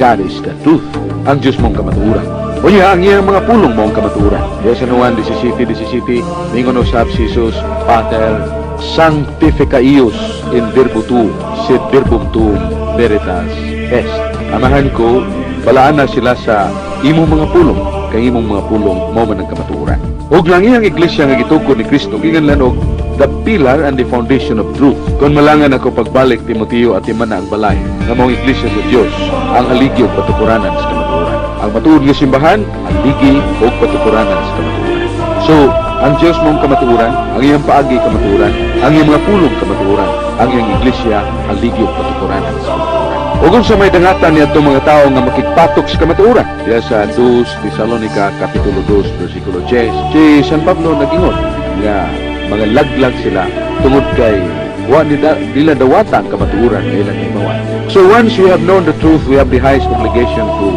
God is the truth. Ang Diyos mong kamatuoran. Unya, ang iyang mga pulong mong kamatuoran. Diya sa Juan 17:17, mingon usab si Jesus, Pater, sanctifica ius in verbo tuum, sed verbum tuum veritas est. Amahan ko, balaan na sila sa imong mga pulong, kay imong mga pulong mao man ang kamatuoran. Ug lang iyang iglesia nga gitukod ni Kristo, giinganlan og the pillar and the foundation of truth. Kung malangan ako pagbalik, Timoteo, at iman na ang balay, nga maong iglesia sa Dios, ang haligi ug patukuranan sa kamatuoran. Ang matuod nga simbahan, haligi ug patukuranan sa kamatuoran. So, ang Dios maong kamatuoran, ang iyang paagi kamatuoran, ang iyang mga pulong kamatuoran, ang iyang iglesia, haligi ug patukuranan sa kamatuoran. Ug unsa may dangatan niadtong mga tawo nga makigpatok sa kamatuoran? Diya sa 2 Tesalonica kapitulo 2 bersikulo 10, si San Pablo nag-ingon nga mga laglag sila tungod kay wa nila dawata ang kamatuoran nga ilang himawan. So once we have known the truth, we have the highest obligation to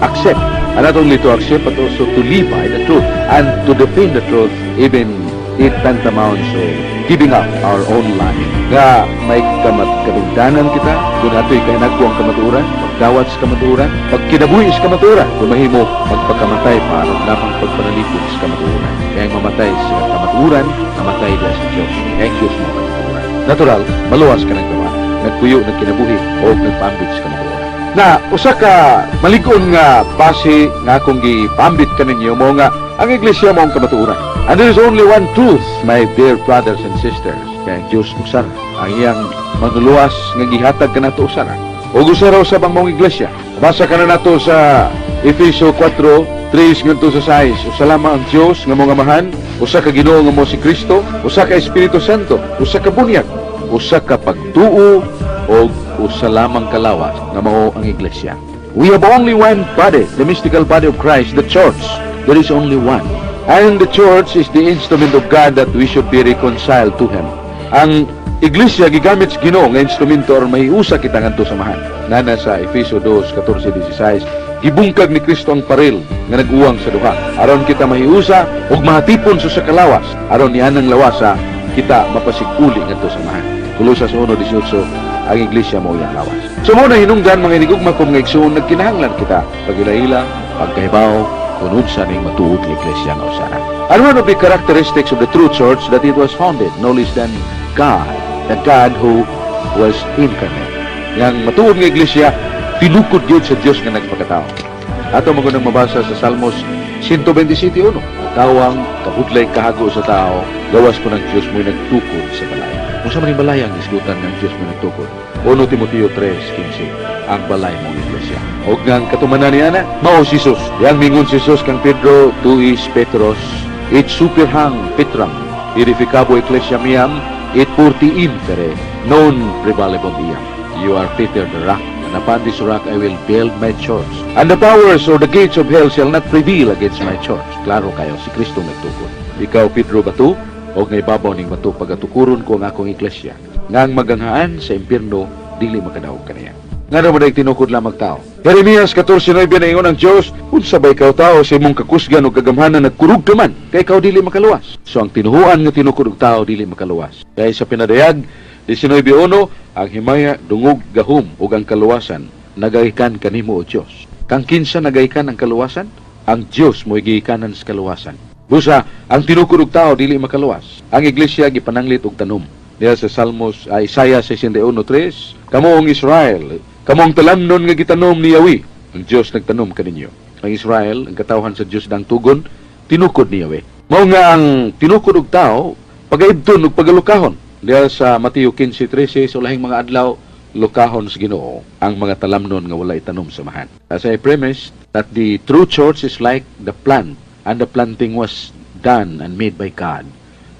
accept, and not only to accept but also to live by the truth and to defend the truth, even it tantamounts to giving up our own life. Nga may kamat kadugdanan kita kung ato'y kahinagko ang kamatuoran, pagdawat sa kamatuoran, pagkinabuhi sa kamatuoran, kung mahimo magpakamatay pa aron lamang pagpanalipod sa kamatuoran. Kaya ang mamatay sa kamatuoran, namatay diya sa Diyos. Kaya ang Diyos mo kamatuoran. Natural, maluwas ka ng tawa, nagpuyo, nagkinabuhi, o nagpaambit sa kamatuoran. Na usa ka malig-on nga base nga akong gipambit kaninyo mo nga ang iglesia mo ang kamatuoran. And there is only one truth, my dear brothers and sisters. Kaya ang Diyos usara, ang iyang manuluwas nga gihatag kanato usara. Ug usara usab ang maong iglesia. Basa ka na nato sa Efeso 4:3 ngadto sa 6. Usa lamang ang Dios nga mong Amahan, usa ka Ginoo nga mo si Kristo, usa ka Espiritu Santo, usa ka bunyag, usa ka pagtuo og usa lamang ka lawas nga mao ang iglesia. We have only one body, the mystical body of Christ, the church. There is only one. And the church is the instrument of God that we should be reconciled to Him. Ang iglesia gigamit sa Ginoo nga instrumento aron mahiusa kita ngadto sa Amahan. Nana sa Efeso 2:14-16, gibungkag ni Kristo ang paril nga nag-uwang sa duha aron kita mahiusa ug mahatipon sa kalawas aron nianang lawasa kita mapasiguli ngadto sa Amahan. Kolosas 1:18, ang iglesia mao iyang lawas. So mo na hinungdan mga inigugma ko mga igsoon, nagkinahanglan kita pagilahila, pagkahibaw kung unsa ning matuod nga iglesia nga usara. And one of the characteristics of the true church that it was founded no less than God, the God who was incarnate. Yang matuod nga iglesia tinukod gyud sa Dios nga nagpakatao. Ato man gunang mabasa sa Salmos 127:1, tawang kabudlay kahago sa tao, gawas ko ng Dios mo'y nagtukod sa balay. Unsa man ning balay ang gisgutan ng Dios mo'y nagtukod? 1 Timoteo 3:15, ang balay mong iglesia. Og nga ang katumanan niya na, mao si Jesus. Yang mingon si Jesus kang Pedro, tu is Petros, et super hang Petram, edificabo ecclesia miam, et purti infere, non prevalebont iam. You are Peter the rock, and upon this rock I will build my church. And the powers or the gates of hell shall not prevail against my church. Klaro kayo, si Kristo nagtukod. Ikaw, Pedro, bato, og nga ibabaw ning bato pagatukuron ko ang akong iglesia. Nga ang maganghaan sa impierno, dili makadaog kaniya. Nga naman ay tinukod lamang tao. Jeremias 14:9 na ingon ang Diyos, unsa ba ikaw tao sa imong kakusgan o kagamhanan nagkurog ka man, kay ikaw dili makaluwas. So ang tinuhuan nga tinukod og tao dili makaluwas. Kay sa pinadayag 19:1, ang himaya dungog gahom ug ang kaluwasan nagagikan kanimo o Dios. Kang kinsa nagagikan ang kaluwasan? Ang Dios mo'y gihikanan sa kaluwasan. Busa, ang tinukod og tao dili makaluwas. Ang iglesia gipananglit og tanom. Diha sa Salmos, Isaiah 61:3, kamo ang Israel, kamo ang talamnon nga gitanom ni Yahweh. Ang Dios nagtanom kaninyo. Ang Israel, ang katawhan sa Dios dang tugon, tinukod ni Yahweh. Mao nga ang tinukod og tao, pagaibton ug pagalukahon. Diha sa Mateo 15:13, sa ulahing mga adlaw, lukahon sa Ginoo ang mga talamnon nga wala itanom sa amahan. As I premised, that the true church is like the plant, and the planting was done and made by God.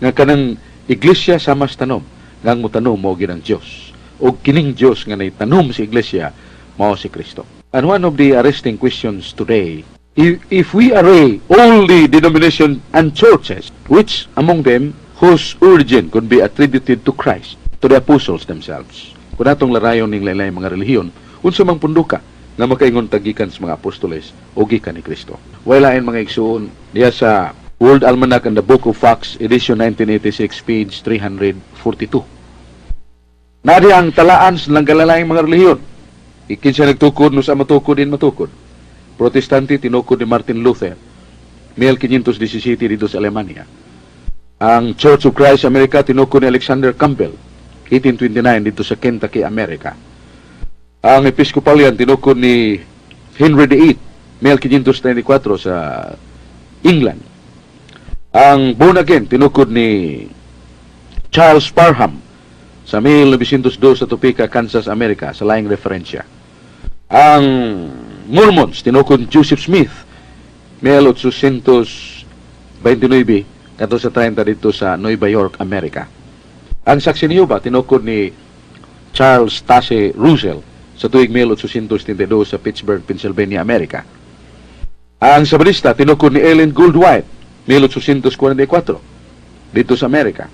Nga kanang iglesia sama sa tanom, nga ang motanom mao gyud ang Dios. Og kining Dios nga naitanom sa iglesia mao si Kristo. And one of the arresting questions today, if we array all the denomination and churches, which among them whose origin could be attributed to Christ, to the apostles themselves? Kung atong larayon ning lain-laing mga relihiyon, unsa mang punduka nga makaingon tagikan sa mga apostoles o gikan ni Kristo? Wala lain, mga igsuon, diya sa World Almanac and the Book of Facts, edition 1986, page 342. Nadi ang talaan sa langgalalaing mga relihiyon. Ikinsa nagtukod, no sa matukod, din matukod. Protestante, tinukod ni Martin Luther, 1517 dito sa Alemanya. Ang Church of Christ America, tinukod ni Alexander Campbell, 1829 dito sa Kentucky, America. Ang Episcopalian, tinukod ni Henry VIII, 1534 sa England. Ang Born Again, tinukod ni Charles Parham sa 1902 sa Topeka, Kansas, America, sa laing referensya. Ang Mormons, tinukod ni Joseph Smith, 1829 kadto sa 30 dito sa Nueva York, America. Ang Saksi ni Jehovah, tinukod ni Charles Taze Russell sa tuig 1872 sa Pittsburgh, Pennsylvania, America. Ang Sabadista, tinukod ni Ellen Gould White, 1844 dito sa Amerika.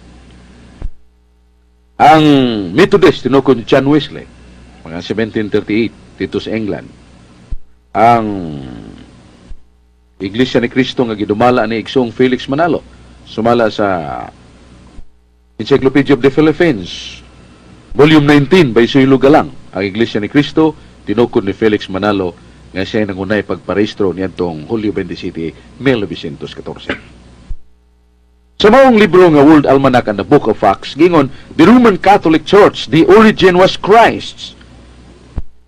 Ang Methodist, tinukod ni John Wesley, mga 1738 dito sa England. Ang Iglesia ni Cristo nga gidumala ni Igsoong Felix Manalo, sumala sa Encyclopedia of the Philippines, Volume 19 by Zoilo Galang. Ang Iglesia ni Cristo, tinukod ni Felix Manalo nga siya nangunay pagparehistro niadtong Hulyo 27, 1914. Sa maong libro nga World Almanac and the Book of Facts, gingon, the Roman Catholic Church, the origin was Christ's.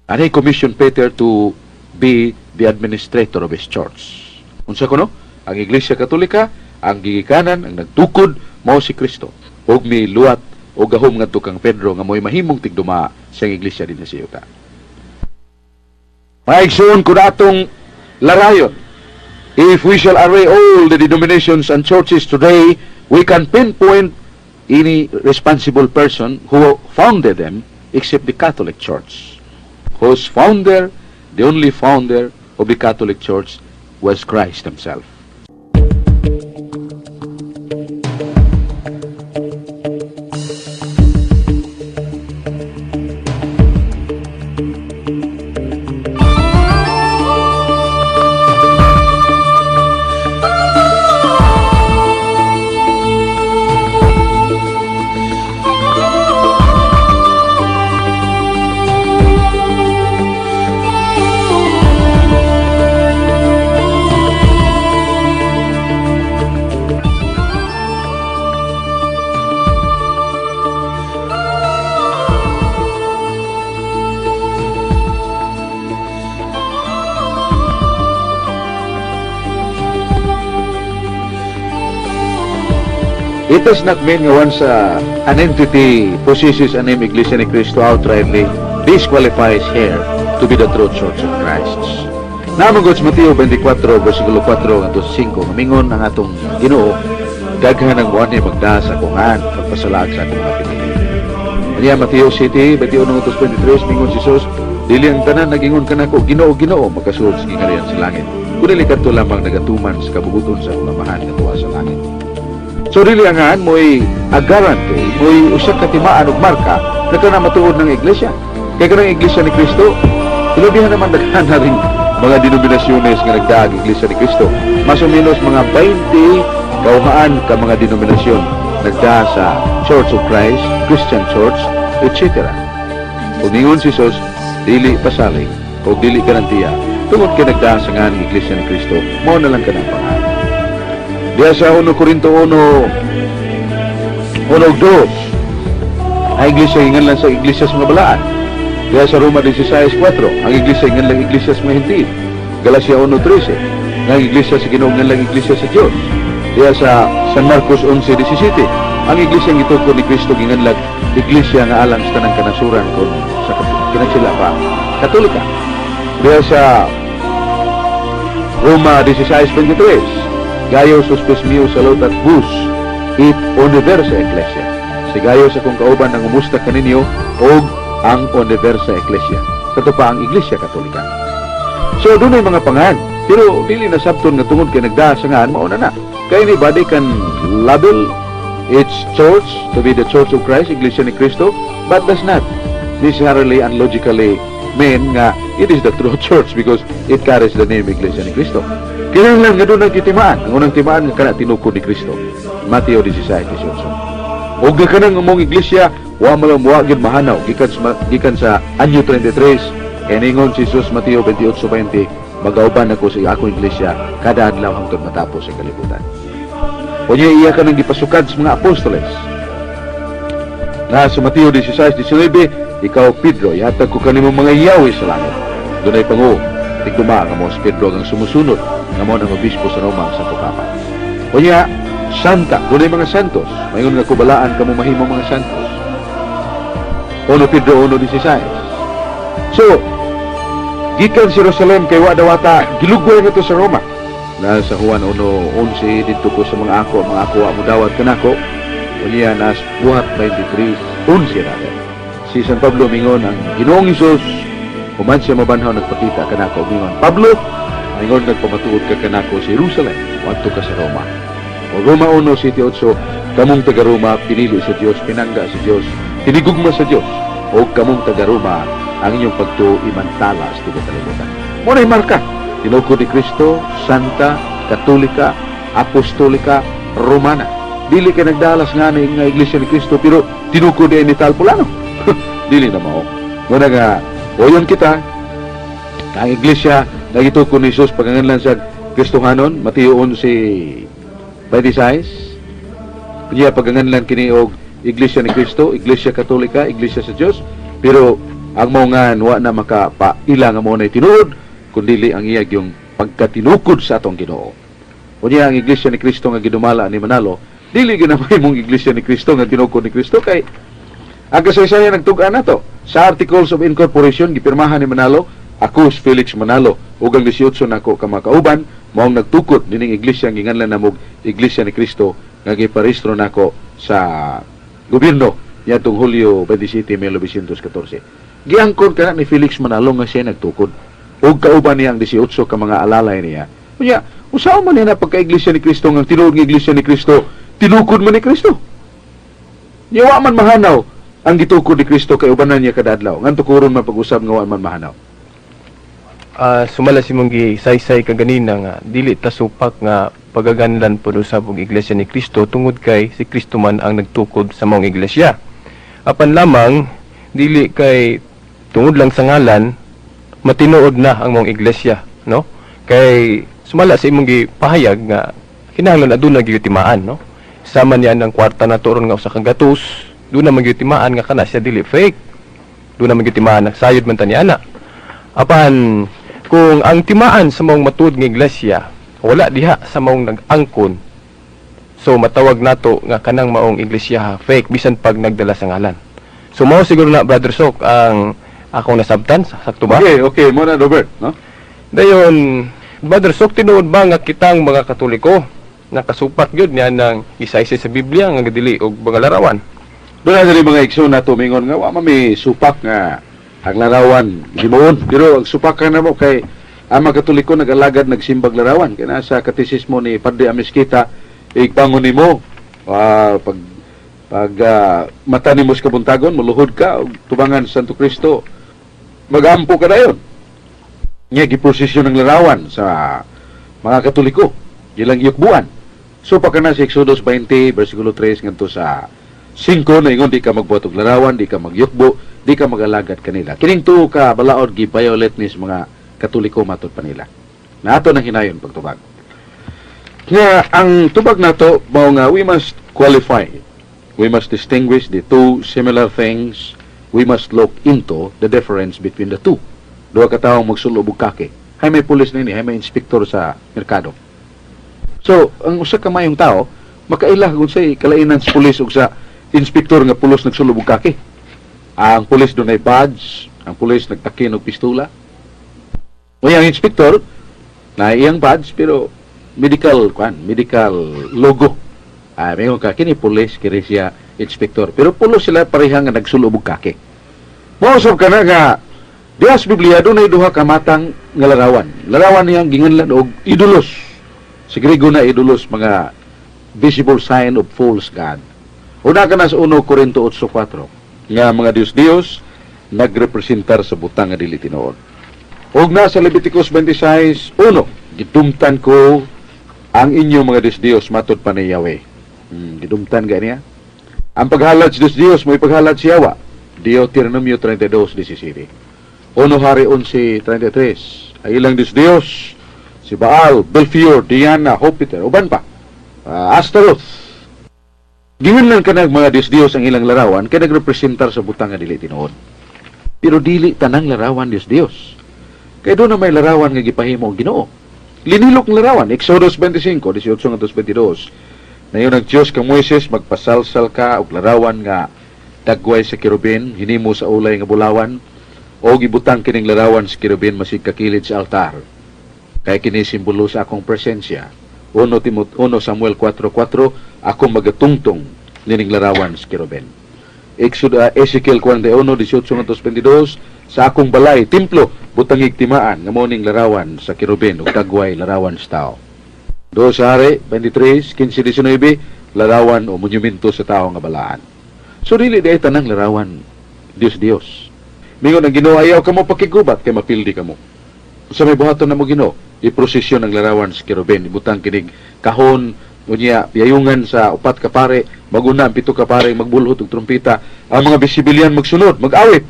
And he commissioned Peter to be the administrator of his church. Unsa kuno? Ang Iglesia Katolika, ang gigikanan, ang nagtukod, mao si Kristo. Ug miluwat o gahom ngadto kang Pedro nga mo'y mahimong tigduma sa iglesia din sa yuta. Mga igsoon, kung atong larayon, if we shall array all the denominations and churches today, we can pinpoint any responsible person who founded them except the Catholic Church, whose founder, the only founder of the Catholic Church, was Christ himself. It does not mean nga once an entity possesses a name Iglesia ni Cristo outrightly disqualifies her to be the true Church of Christ. Namangod sa Mateo 24, versikulo 4 ngadto 5, mingon ang atong Ginoo, daghan ang muanhi magda sa akong ngan, pagpasalag sa akong mga pinili. Aniya Mateo 7, 21 ngadto 23, mingon si Jesus, dili ang tanan nagingon kanako, Ginoo, Ginoo, makasulod sa gingharian sa langit. Kundi kadto lamang nagatuman sa kabubuton sa akong Amahan nga tuwa sa langit. So dili ang ngan mo'y a guarantee, mo'y usa ka timaan og marka na kana matuod ng iglesia. Kay kanang Iglesia ni Cristo, hilabihan naman daghan na rin mga denominasyones nga nagdaag Iglesia ni Cristo. Mas o menos mga 20 kauhaan ka mga denominasyon nagdaa sa Church of Christ, Christian Church, etc. Ug ningon si Jesus, dili pasalig o dili garantiya tungod kay nagdaa sa ngan Iglesia ni Cristo, mao na lang kanang pangalan. Diya sa 1 Corinto 1, 1:2, ang iglesia ingan lang sa iglesia sa mga balaan. Diya sa Roma 16:4, ang iglesia ingan lang iglesia sa mga Hentil. Galacia 1:13, ang iglesia sa Ginoo ingan lang iglesia sa Dios. Diya sa San Marcos 11:17, Ang iglesia nga gitukod ni Kristo ginganlag iglesia nga alang sa tanang kanasuran kon sa kinagsila pa Katolika. Diha sa Roma 16:23, "Gaius hospes meus salutat vos et universa ecclesia." Si Gaius, akong kauban, nangumusta kaninyo og ang universa ecclesia. Kato pa ang Iglesia Katolika. So dunay mga pangan, pero dili na sabton nga tungod kay nagdaa sa ngan mao na na. Kay anybody can label its church to be the Church of Christ, Iglesia ni Cristo, but does not necessarily and logically mean nga it is the true church because it carries the name Iglesia ni Cristo. Kinahanglan nga dunay gitimaan. Ang unang timaan nga kana tinukod ni Kristo. Mateo 16:18. Og kanang among iglesia wa man lang wa gyud mahanaw gikan sa anyo 33, kay ningon si Jesus, Mateo 28:20, "Magauban ako sa akong iglesia kada adlaw hangtod matapos ang kalibutan." Unya iya ka nang gipasukad sa mga apostoles. Na sa Mateo 16:19, "Ikaw Pedro, ihatag ko kanimo mga yawi sa langit." Dunay pangu, tigduma nga mo si Pedro ang sumusunod nga mo ng obispo sa Roma, ang Santo Papa. Unya, santa, dunay mga santos. Mayon nga kubalaan kamo mahimo mga santos. 1 Pedro 1:16. So, gikan sa Jerusalem kay wa dawata, gilugway nga to sa Roma. Na sa Juan 1:11, "Didto ko sa mga ako wa mo dawat kanako." Unya nas Buhat 23:11 rather. Si San Pablo mingon, ang Ginoong Hesus human siya mabanhaw nagpakita kanako, mingon, "Pablo," mingon, "nagpamatuod ka kanako sa Jerusalem, wadto ka sa Roma." O Roma 1:7-8, kamong taga Roma pinili sa Dios, pinangga sa Dios, tinigugma sa Dios, o kamong taga Roma ang inyong pagtuo imantala sa tibuok kalibutan. Mo na marka tinukod ni Kristo, Santa, Katolika, Apostolika, Romana. Dili kay nagdalas nga ni nga Iglesia ni Kristo pero tinukod ni tal pulano. Dili na mao. Muna nga oyon kita ang iglesia nga gitukod ni Jesus paganganlan sa Kristohanon, Mateo 11:26. Niya paganganlan kini og Iglesia ni Kristo, Iglesia Katolika, Iglesia sa Dios, pero ang mao nga wa na makapaila nga mao na tinuod kundi ang iya yung pagkatinukod sa atong Ginoo. Unya ang Iglesia ni Kristo nga gidumala ni Manalo, dili gyud na mahimong Iglesia ni Kristo nga tinukod ni Kristo kay ang kasaysayan nagtug-an nato. Sa Articles of Incorporation gipirmahan ni Manalo, "Ako si Felix Manalo ug ang 18 nako ka mga kauban maong nagtukod nining iglesia nga ginganlan namog Iglesia ni Kristo nga giparehistro nako sa gobyerno niadtong Hulyo 27, 1914." Giangkon kana ni Felix Manalo nga siya nagtukod ug kauban niya ang 18 ka mga alalay niya. Unya, usaw man niya na pagka-Iglesia ni Kristo nga tinuod nga Iglesia ni Kristo, tinukod man ni Kristo. Niya wa man mahanaw ang gitukod ni Kristo kay ubanan niya kada adlaw. Nganto kuron man pag-usab nga wa man mahanaw? Sumala si mong gisaysay kaganina nga dili ta supak nga pagaganlan pod usab og Iglesia ni Kristo tungod kay si Kristo man ang nagtukod sa maong iglesia. Apan lamang dili kay tungod lang sa ngalan matinuod na ang maong iglesia, no? Kay sumala sa imong gipahayag nga kinahanglan aduna gyud timaan, no? Sama niya ng kwarta na turon nga usa ka gatos, duna man gyud timaan nga kana siya dili fake. Duna man gyud timaan na sayod man tani ana. Apan kung ang timaan sa maong matuod nga iglesia wala diha sa maong nag-angkon, so matawag nato nga kanang maong iglesia ha, fake bisan pag nagdala sa ngalan. So mao siguro na, Brother Sok, ang akong nasabtan, sakto ba? Okay, mo na, Robert, no? Dayon, Brother Sok, tinuod ba nga kitang mga Katoliko nakasupak gyud niya ng isa-isa sa Biblia nga dili og mga larawan? Doon na diri mga igsoon na tumingon nga wa man mi supak nga ang larawan himuon. Pero ang supak ka na mo kay ang mga Katoliko nag-alagad nagsimbag larawan. Kaya nasa katisismo ni Padre Amiskita, igbangon nimo pag pag mata nimo sa kabuntagon, muluhod ka og tubangan sa Santo Cristo, magampo ka dayon. Nga giprosesyon ng larawan sa mga Katoliko, ilang giyukbuan. So pa kana sa Exodus 20 versikulo 3 ngadto sa 5 na ingon di ka magbuhat og larawan, di ka magyukbo, di ka magalagad kanila. Kining tuo ka balaod gi-violate ni sa mga Katoliko matod pa nila. Nato nang hinayon pagtubag. Nga ang tubag nato mao nga we must qualify. We must distinguish the two similar things. We must look into the difference between the two. Duha ka tawo magsulob og kake. Hay may pulis nini, hay may inspektor sa merkado. So, ang usa ka mayong tao, Makaila kung say kalainan sa pulis ug sa inspektor nga pulos nagsulob og kaki. Ang pulis dunay badge, ang pulis nagtakin og pistola. Unya ang inspektor na iyang badge pero medical kwan, medical logo. Ah, mingon ka kini pulis, kini siya inspektor. Pero pulos sila pareha nga nagsulob og kaki. Mao ka na nga diha sa Biblia dunay duha ka matang nga larawan. Larawan niyang ginganlan og idolos. Sa Grego na idolos, mga visible sign of false god. Una ka na sa 1 Corinto 8:4 nga mga Diyos-Diyos nagrepresentar sa butang nga dili tinuod. Og nasa Leviticus 26:1, "Gidumtan ko ang inyong mga Diyos-Diyos," matod pa ni Yahweh. Gidumtan ga niya. Ang paghalad sa Diyos-Diyos mo ipaghalad si Yawa. Deuteronomio 32:17. 1 Hari 11:33. Ang ilang Diyos-Diyos, si Baal, Belfior, Diana, Jupiter, uban pa. Astaroth. Ginganlan kanag mga Diyos-Diyos ang ilang larawan kay nagrepresentar sa butang nga dili tinuod. Pero dili tanang larawan Diyos-Diyos. Kay duna may larawan nga gipahimo ang Ginoo. Linilok ng larawan, Exodus 25:18 ngadto 22. Naingon ang Diyos kang Moises, "Magpasalsal ka og larawan nga dagway sa kerubin, hinimo sa ulay nga bulawan, o gibutang kining larawan sa kerubin masig kakilid sa altar. Kay kini simbolo sa akong presensya." 1 1 Samuel 4:4, "Ako magatungtong nining larawan sa kerubin." Exodus, Ezekiel 41:18 ngadto 22, "Sa akong balay, templo, butangig timaan nga mao ning larawan sa kerubin ug dagway larawan sa tao. 2 Hari 23, 15, 19, larawan o monumento sa tao nga balaan. So dili diay tanang larawan Diyos Diyos. Mingon ang Ginoo, "Ayaw kamo pakigubat kay mapildi kamo." Sa may buhaton na mo Ginoo, iprosesyon ang larawan sa kerubin, ibutang kinig kahon, unya piyayungan sa upat ka pare, maguna ang pito ka pare magbulhot og trumpita, ang mga bisibilyan magsunod, mag-awit.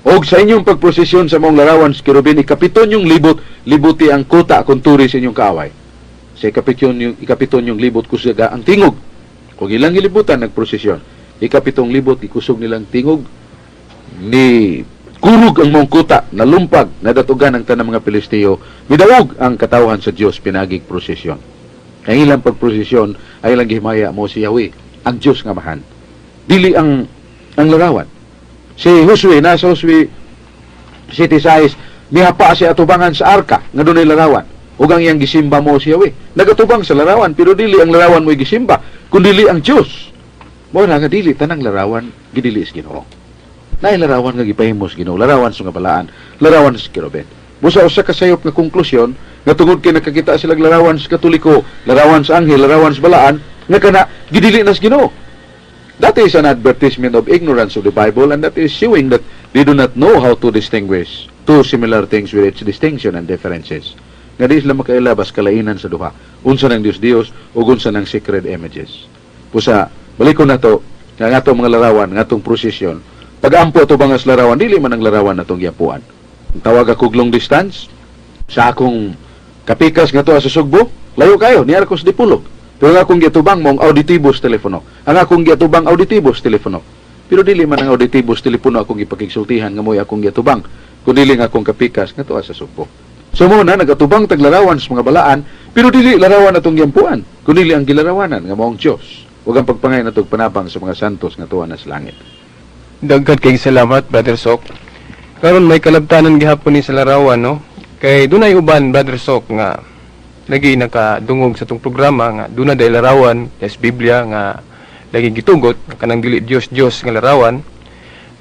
"Og sa inyong pagprosesyon sa maong larawan sa kerubin, ikapiton yung libot, libuti ang kuta kung turi sa inyong kaaway. Sa ikapiton yung libot, kusaga ang tingog." Kung ilang gilibutan nagprosesyon, ikapitong libot, ikusog nilang tingog, ni kurog ang maong kuta, nalumpag, nadatugan ang tanang mga Pilisteo, midawog ang katawhan sa Dios pinagig prosesyon. Ang ilang pagprosesyon ay ilang gihimaya mo si Yahweh, ang Dios nga Amahan. Dili ang larawan. Si Josue, nasa Josue 7:6, mihapa siya atubangan sa arka nga dunay larawan. Ug ang iyang gisimba mo si Yahweh. Nagatubang sa larawan pero dili ang larawan mo gisimba, kundi ang Dios. Mao na nga dili tanang larawan gidili sa Ginoo. Naay larawan nga gipahimo sa Ginoo, larawan sa nga balaan, larawan sa kerubin. Busa usa ka sayop nga konklusyon nga tungod kay nakakita sila larawan sa Katoliko, larawan sa anghel, larawan sa balaan, nga kana gidili na sa Ginoo. That is an advertisement of ignorance of the Bible, and that is showing that they do not know how to distinguish two similar things with its distinction and differences. Nga di sila makailabas kalainan sa duha. Unsa ng Diyos Diyos ug unsa ng sacred images. Pusa, balikon na to, nga nga mga larawan, nga atong prosesyon, pag-ampo ato bang as larawan, dili man ang larawan natong giampuan. Tawag ako long distance, sa akong kapikas nga to sa Sugbo, layo kayo, ni Arcos Dipulog. Pero ang akong giatubang mong auditibos telepono. Ang akong giatubang auditibos telepono. Pero dili man ang auditibos telepono akong gipakigsultihan nga mo'y akong giatubang, kundi nga akong kapikas nga tuwa sa Sugbo. So mo na nagatubang tag larawan sa mga balaan, pero dili larawan atong giampuan, kundi ang gilarawanan nga maong Dios. Ug ang pagpangay natog panabang sa mga santos nga tuwa na sa langit. Daghan kay salamat, Brother Sok. Karon may kalabtanan gihapon ni sa larawan, no? Kay dunay uban, Brother Sok, nga lagi nakadungog sa tong programa nga duna day larawan des Biblia nga lagi gitugot kanang dili Dios Dios nga larawan.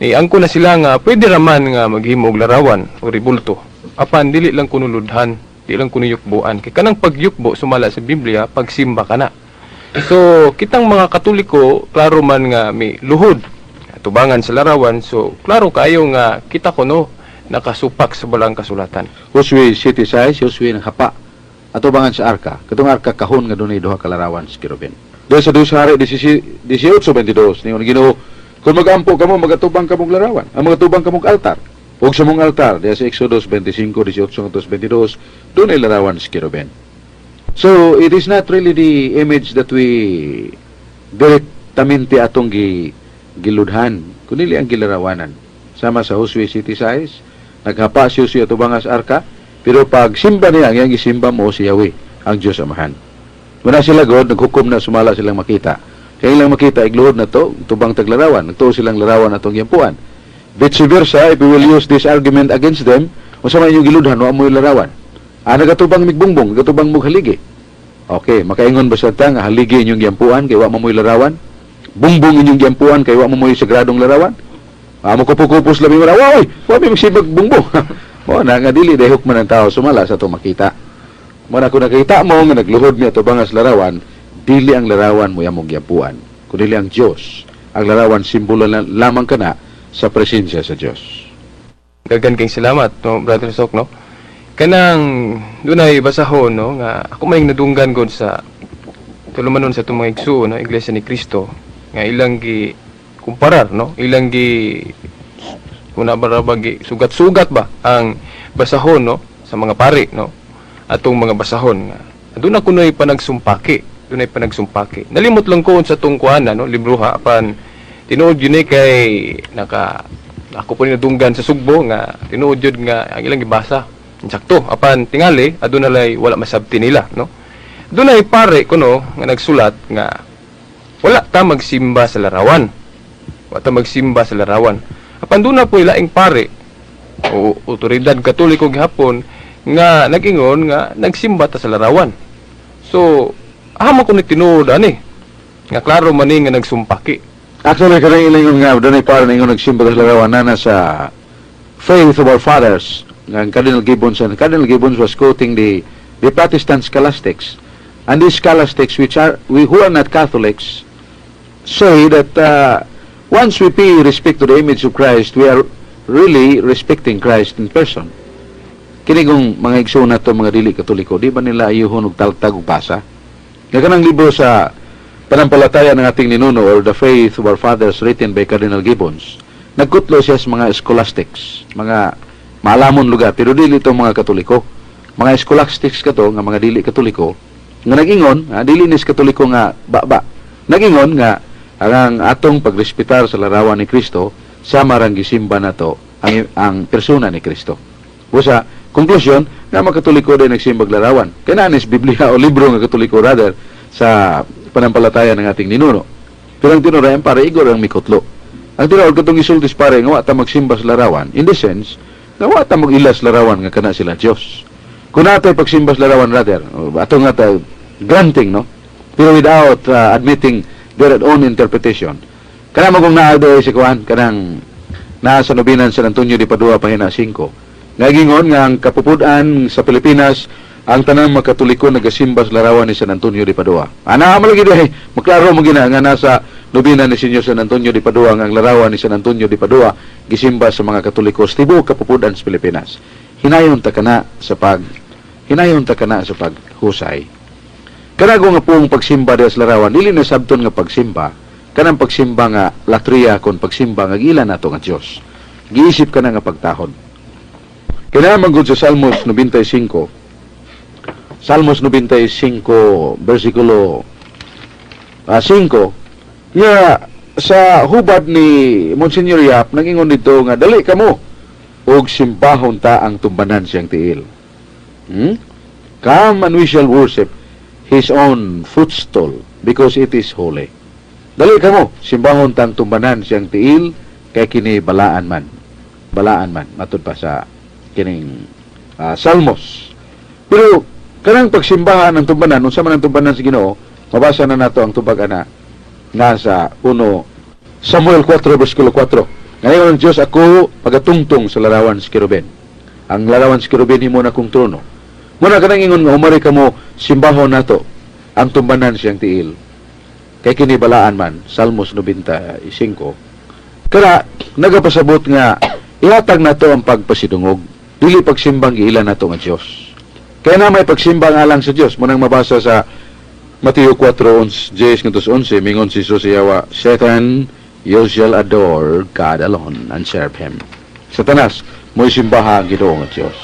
Ni angko na sila nga pwede raman nga maghimo og larawan o ribulto. Apan dili lang kuno ludhan, di lang kuno yukbuan. Kay kanang pagyukbo sumala sa Biblia, pagsimba ka na. So kitang mga Katoliko, klaro man nga may luhod tubangan sa larawan, so klaro kayo nga kita kuno nakasupak sa balang kasulatan. Josue 7:6, Josue ng hapa atubangan sa arka. Katong arka kahon nga dunay duha ka larawan sa kerubin. Doon sa 2 Hari 18:22, ningon Ginoo, "Kung magampo kamo, magatubang kamong larawan, ang magatubang kamong altar. Ug sa mong altar," diya sa Exodus 25:18 ngadto 22, dunay larawan sa kerubin. So, it is not really the image that we directamente atong giludhan, kundi ang gilarawanan. Sama sa Josue 7:6, naghapa si Josue atubang sa arka, pero pag simba niya, ang iyang gisimba mo si Yahweh, ang Diyos Amahan. Muna sila god naghukom na sumala silang makita. Kaya ilang makita igluhod na to, tubang taglarawan, nagtuo silang larawan atong giampuan. Vice versa, if we will use this argument against them, unsa man inyong giludhan, wa mo'y larawan? Ah, nagatubang migbungbong, nagatubang mo haligi. Okay, makaingon ba sa ta nga haligi inyong giampuan kay wa mo mo'y larawan? Bungbong inyong giampuan kay wa mo mo'y sagradong larawan? Ah, mo kupos labi mo ra, oy, wa mi magsibag bungbong. Mo na nga dili dahok man ang tao sumala sa atong makita. Mo na kung nakita mo nga nagluhod mi ato bangas larawan, dili ang larawan mo among giampuan, kundi ang Dios. Ang larawan simbolo na lamang kana sa presensya sa Dios. Daghan kayong salamat, no, Brother Sok, no. Kanang dunay basahon, no, nga ako may nadunggan god sa tulumanon sa atong mga igsuon, no, Iglesia ni Cristo, nga ilang gi kumparar, no, ilang gi kuna ba gi sugat-sugat ba ang basahon, no, sa mga pari, no, atong mga basahon nga aduna kunoy panagsumpaki, dunay panagsumpaki. Nalimot lang ko sa tong kuana, no, libro ha, apan tinuod yun eh kay naka ako po ni nadunggan sa Sugbo nga tinuod yun nga ang ilang gibasa sakto, apan tingali aduna lay wala masabti nila, no. Dunay pare kuno nga nagsulat nga wala ta magsimba sa larawan, wala ta magsimba sa larawan, apan duna po laing pare o otoridad Katoliko gihapon nga nag-ingon nga nagsimba ta sa larawan. So amo ko ni tinuod ani nga klaro man ni nga nagsumpaki. Actually, kanang ilang nga dunay para ingon nagsimba sa larawan na sa Faith of Our Fathers nga ang Cardinal Gibbons, and Cardinal Gibbons was quoting the Protestant scholastics, and these scholastics, which are we who are not Catholics, say that once we pay respect to the image of Christ, we are really respecting Christ in person. Kini kung mga igsoon nato mga dili Katoliko, di ba nila ayuhon og taltag og basa nga kanang libro sa Panampalataya ng Ating Ninuno or The Faith of Our Fathers written by Cardinal Gibbons? Nagkutlo siya sa mga scholastics, mga maalamon lugar, pero dili ito mga Katoliko. Mga scholastics kato nga mga dili Katoliko nga nag-ingon, dili nis Katoliko nga ba. Nag-ingon nga ang atong pagrespetar sa larawan ni Kristo sama rang gisimba nato ang persona ni Kristo. Busa, konklusyon, nga mga Katoliko din nagsimbag larawan. Kaya na nis Biblia o libro nga Katoliko rather sa Panampalataya ng Ating Ninuno. Pero ang tinuod ang pare igor ang mikutlo. Ang tinuod katong isultis pare nga wa ta magsimba sa larawan, in the sense nga wa ta mag-ilas larawan nga kana sila Dios. Kung natay pagsimba sa larawan rather, ato nga ta granting, no? Pero without admitting their own interpretation. Kana mo kung naa si kuan kanang naa sa Nobina San Antonio de Padua pahina 5. Nagingon nga ang kapupud-an sa Pilipinas ang tanang mga Katoliko nagasimba sa larawan ni San Antonio de Padua. Ana mo lagi diay, maklaro mo gina nga nasa Nobina ni Senyor San Antonio de Padua nga ang larawan ni San Antonio de Padua gisimba sa mga Katoliko sa tibuok kapupud-an sa Pilipinas. Hinayon ta kana sa paghusay. Kanago nga pong pagsimba diha sa larawan, dili na sabton nga pagsimba, kanang pagsimba nga latria kon pagsimba nga gila nato nga Dios. Giisip ka na nga pagtahod. Kaya man gud sa Salmos 95, Salmos 95 versikulo 5 nga sa hubad ni Monsignor Yap nagingon dito nga dali kamo og simbahon ta ang tumbanan siyang tiil. Come and we shall worship his own footstool because it is holy. Dali kamo, simbahon ta ang tumbanan siyang tiil kay kini balaan man. Balaan man matud pa sa kining Salmos. Pero kanang pagsimbahan ng tumbanan, unsa man ang tumbanan sa Ginoo, mabasa na nato ang tubag ana nga sa 1 Samuel 4 versikulo 4. Ngayon ang Diyos ako pagatungtong sa larawan sa kerubin. Ang larawan sa kerubin himo na kong trono. Muna kanang ingon nga umari kamo simbahon nato ang tumbanan siyang tiil. Kay kini balaan man, Salmos 95. Kaya nagapasabot nga ihatag nato ang pagpasidungog. Dili pagsimbang giila nato nga Dios. Kaya na may pagsimbang alang sa Dios, munang mabasa sa Mateo 4, 10 ngadto 11, mingon si Jesus yawa, "Satan, you shall adore God alone and serve Him." Satanas, mo'y simbaha ang Ginoo nga Dios.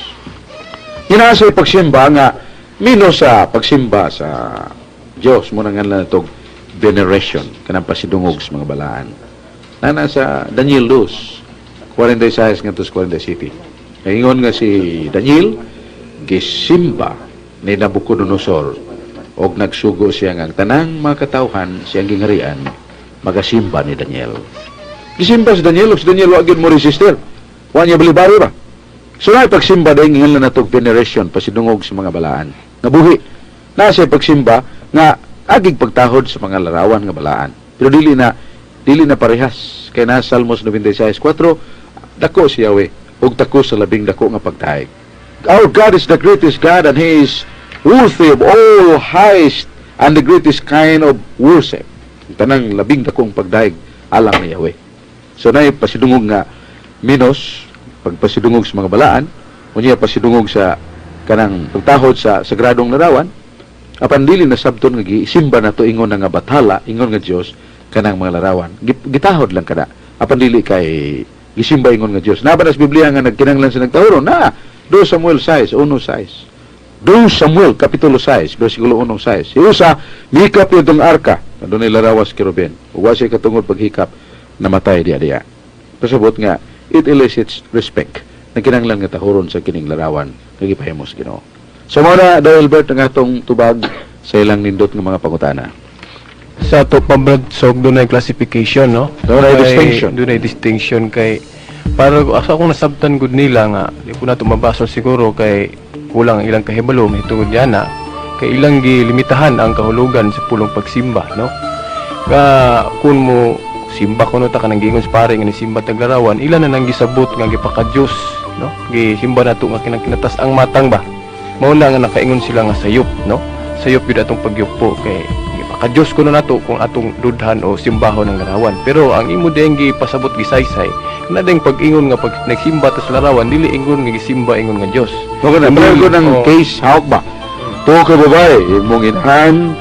Ina sa pagsimba nga minus sa pagsimba sa Dios mo nang nga natog veneration kanang pasidungog sa mga balaan. Na nasa Daniel 2, 46 ngadto 47. Ingon nga si Daniel gisimba ni Nabucodonosor. Og nagsugo siya nga ang tanang mga katawhan siyang gingharian magasimba ni Daniel. Gisimba si Daniel, ug si Daniel wa gyud mo resister. Wa niya balibari ba? So na pagsimba dahil ngayon na natog veneration, pasidungog sa mga balaan nga buhi. Na siya pagsimba nga agig pagtahod sa mga larawan nga balaan. Pero dili na parehas. Kay na Salmos 96:4, dako si Yahweh ug dako sa labing dako nga pagdayeg. Our God is the greatest God and He is worthy of all highest and the greatest kind of worship. Tanang labing dakong pagdayeg alang ni Yahweh. So na pasidungog nga minus pagpasidungog sa mga balaan, unya pasidungog sa kanang pagtahod sa sagradong larawan, apan dili na sabton nga gisimba nato ingon nga bathala, ingon nga Dios kanang mga larawan. Gitahod lang kada. Apan dili kay gisimba ingon nga Dios. Naa ba na sa Biblia nga nagkinahanglan sa nagtahoron? Na 2 Samuel 6, 1:6. 2 Samuel kapitulo 6, bersikulo 1:6. Si Usa mihikap itong arka, adunay larawas kerubin. Ug wa siya katungod paghikap, namatay diya diya. Pasabot nga it elicits respect. Nagkinahanglan nga tahuron sa kining larawan nga gipahimo sa Ginoo. So mao na, Albert, ang atong tubag sa ilang nindot nga mga pangutana. Sa ato pa, Brad Sok, dunay classification, no? Dunay distinction. Dunay distinction kay para asa akong nasabtan gud nila nga di ko na mabasol siguro kay kulang ang ilang kahibalo mahitungod yana kay ilang gilimitahan ang kahulugan sa pulong pagsimba, no? Ka kun mo simba kuno ta kanang giingon sa pare nga nisimba tag larawan, ila na nang gisabot nga gipaka-Dios, no? Gisimba nato nga kinang kinatas ang matang ba. Mao na nga nakaingon sila nga sayop, no? Sayop gyud atong pagyupo kay gipaka-Dios kuno nato kung atong dudhan o simbahon ng larawan. Pero ang imo diyang gipasabot gisaysay na ding pag-ingon nga pag nagsimba ta sa larawan, dili ingon nga gisimba ingon nga Dios. Mao na Kundi- ko ng oh. case hawk ba. Tuo ka babae, imong inahan,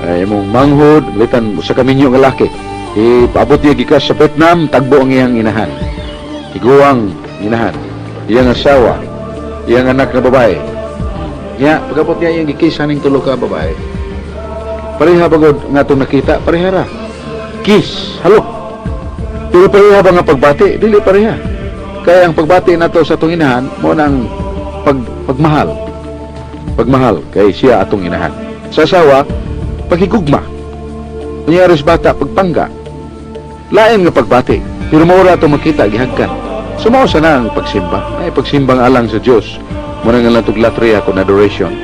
ay, imong manghod, litan sa kaminyo nga laki. Ipaabot niya gikas sa Vietnam, tagbo ang iyang inahan. Iguang inahan, iyang asawa, iyang anak na babae. Nya, pagabot niya iyang gikis haning tulo ka babae. Pareha bagod nga itong nakita, pareha ra. Kiss, halok. Pero pareha ba nga pagbati? Dili pareha. Kaya ang pagbati nato sa atong inahan, mo nang pagmahal. Pagmahal kay siya atong inahan. Sa asawa, paghigugma. Kunyari sa bata, pagpangga. Lain nga pagbati. Pero maura atong makita, gihagkan. So mao sa na ang pagsimba. Ay, pagsimbang alang sa Dios. Muna nga lang latria kon adoration.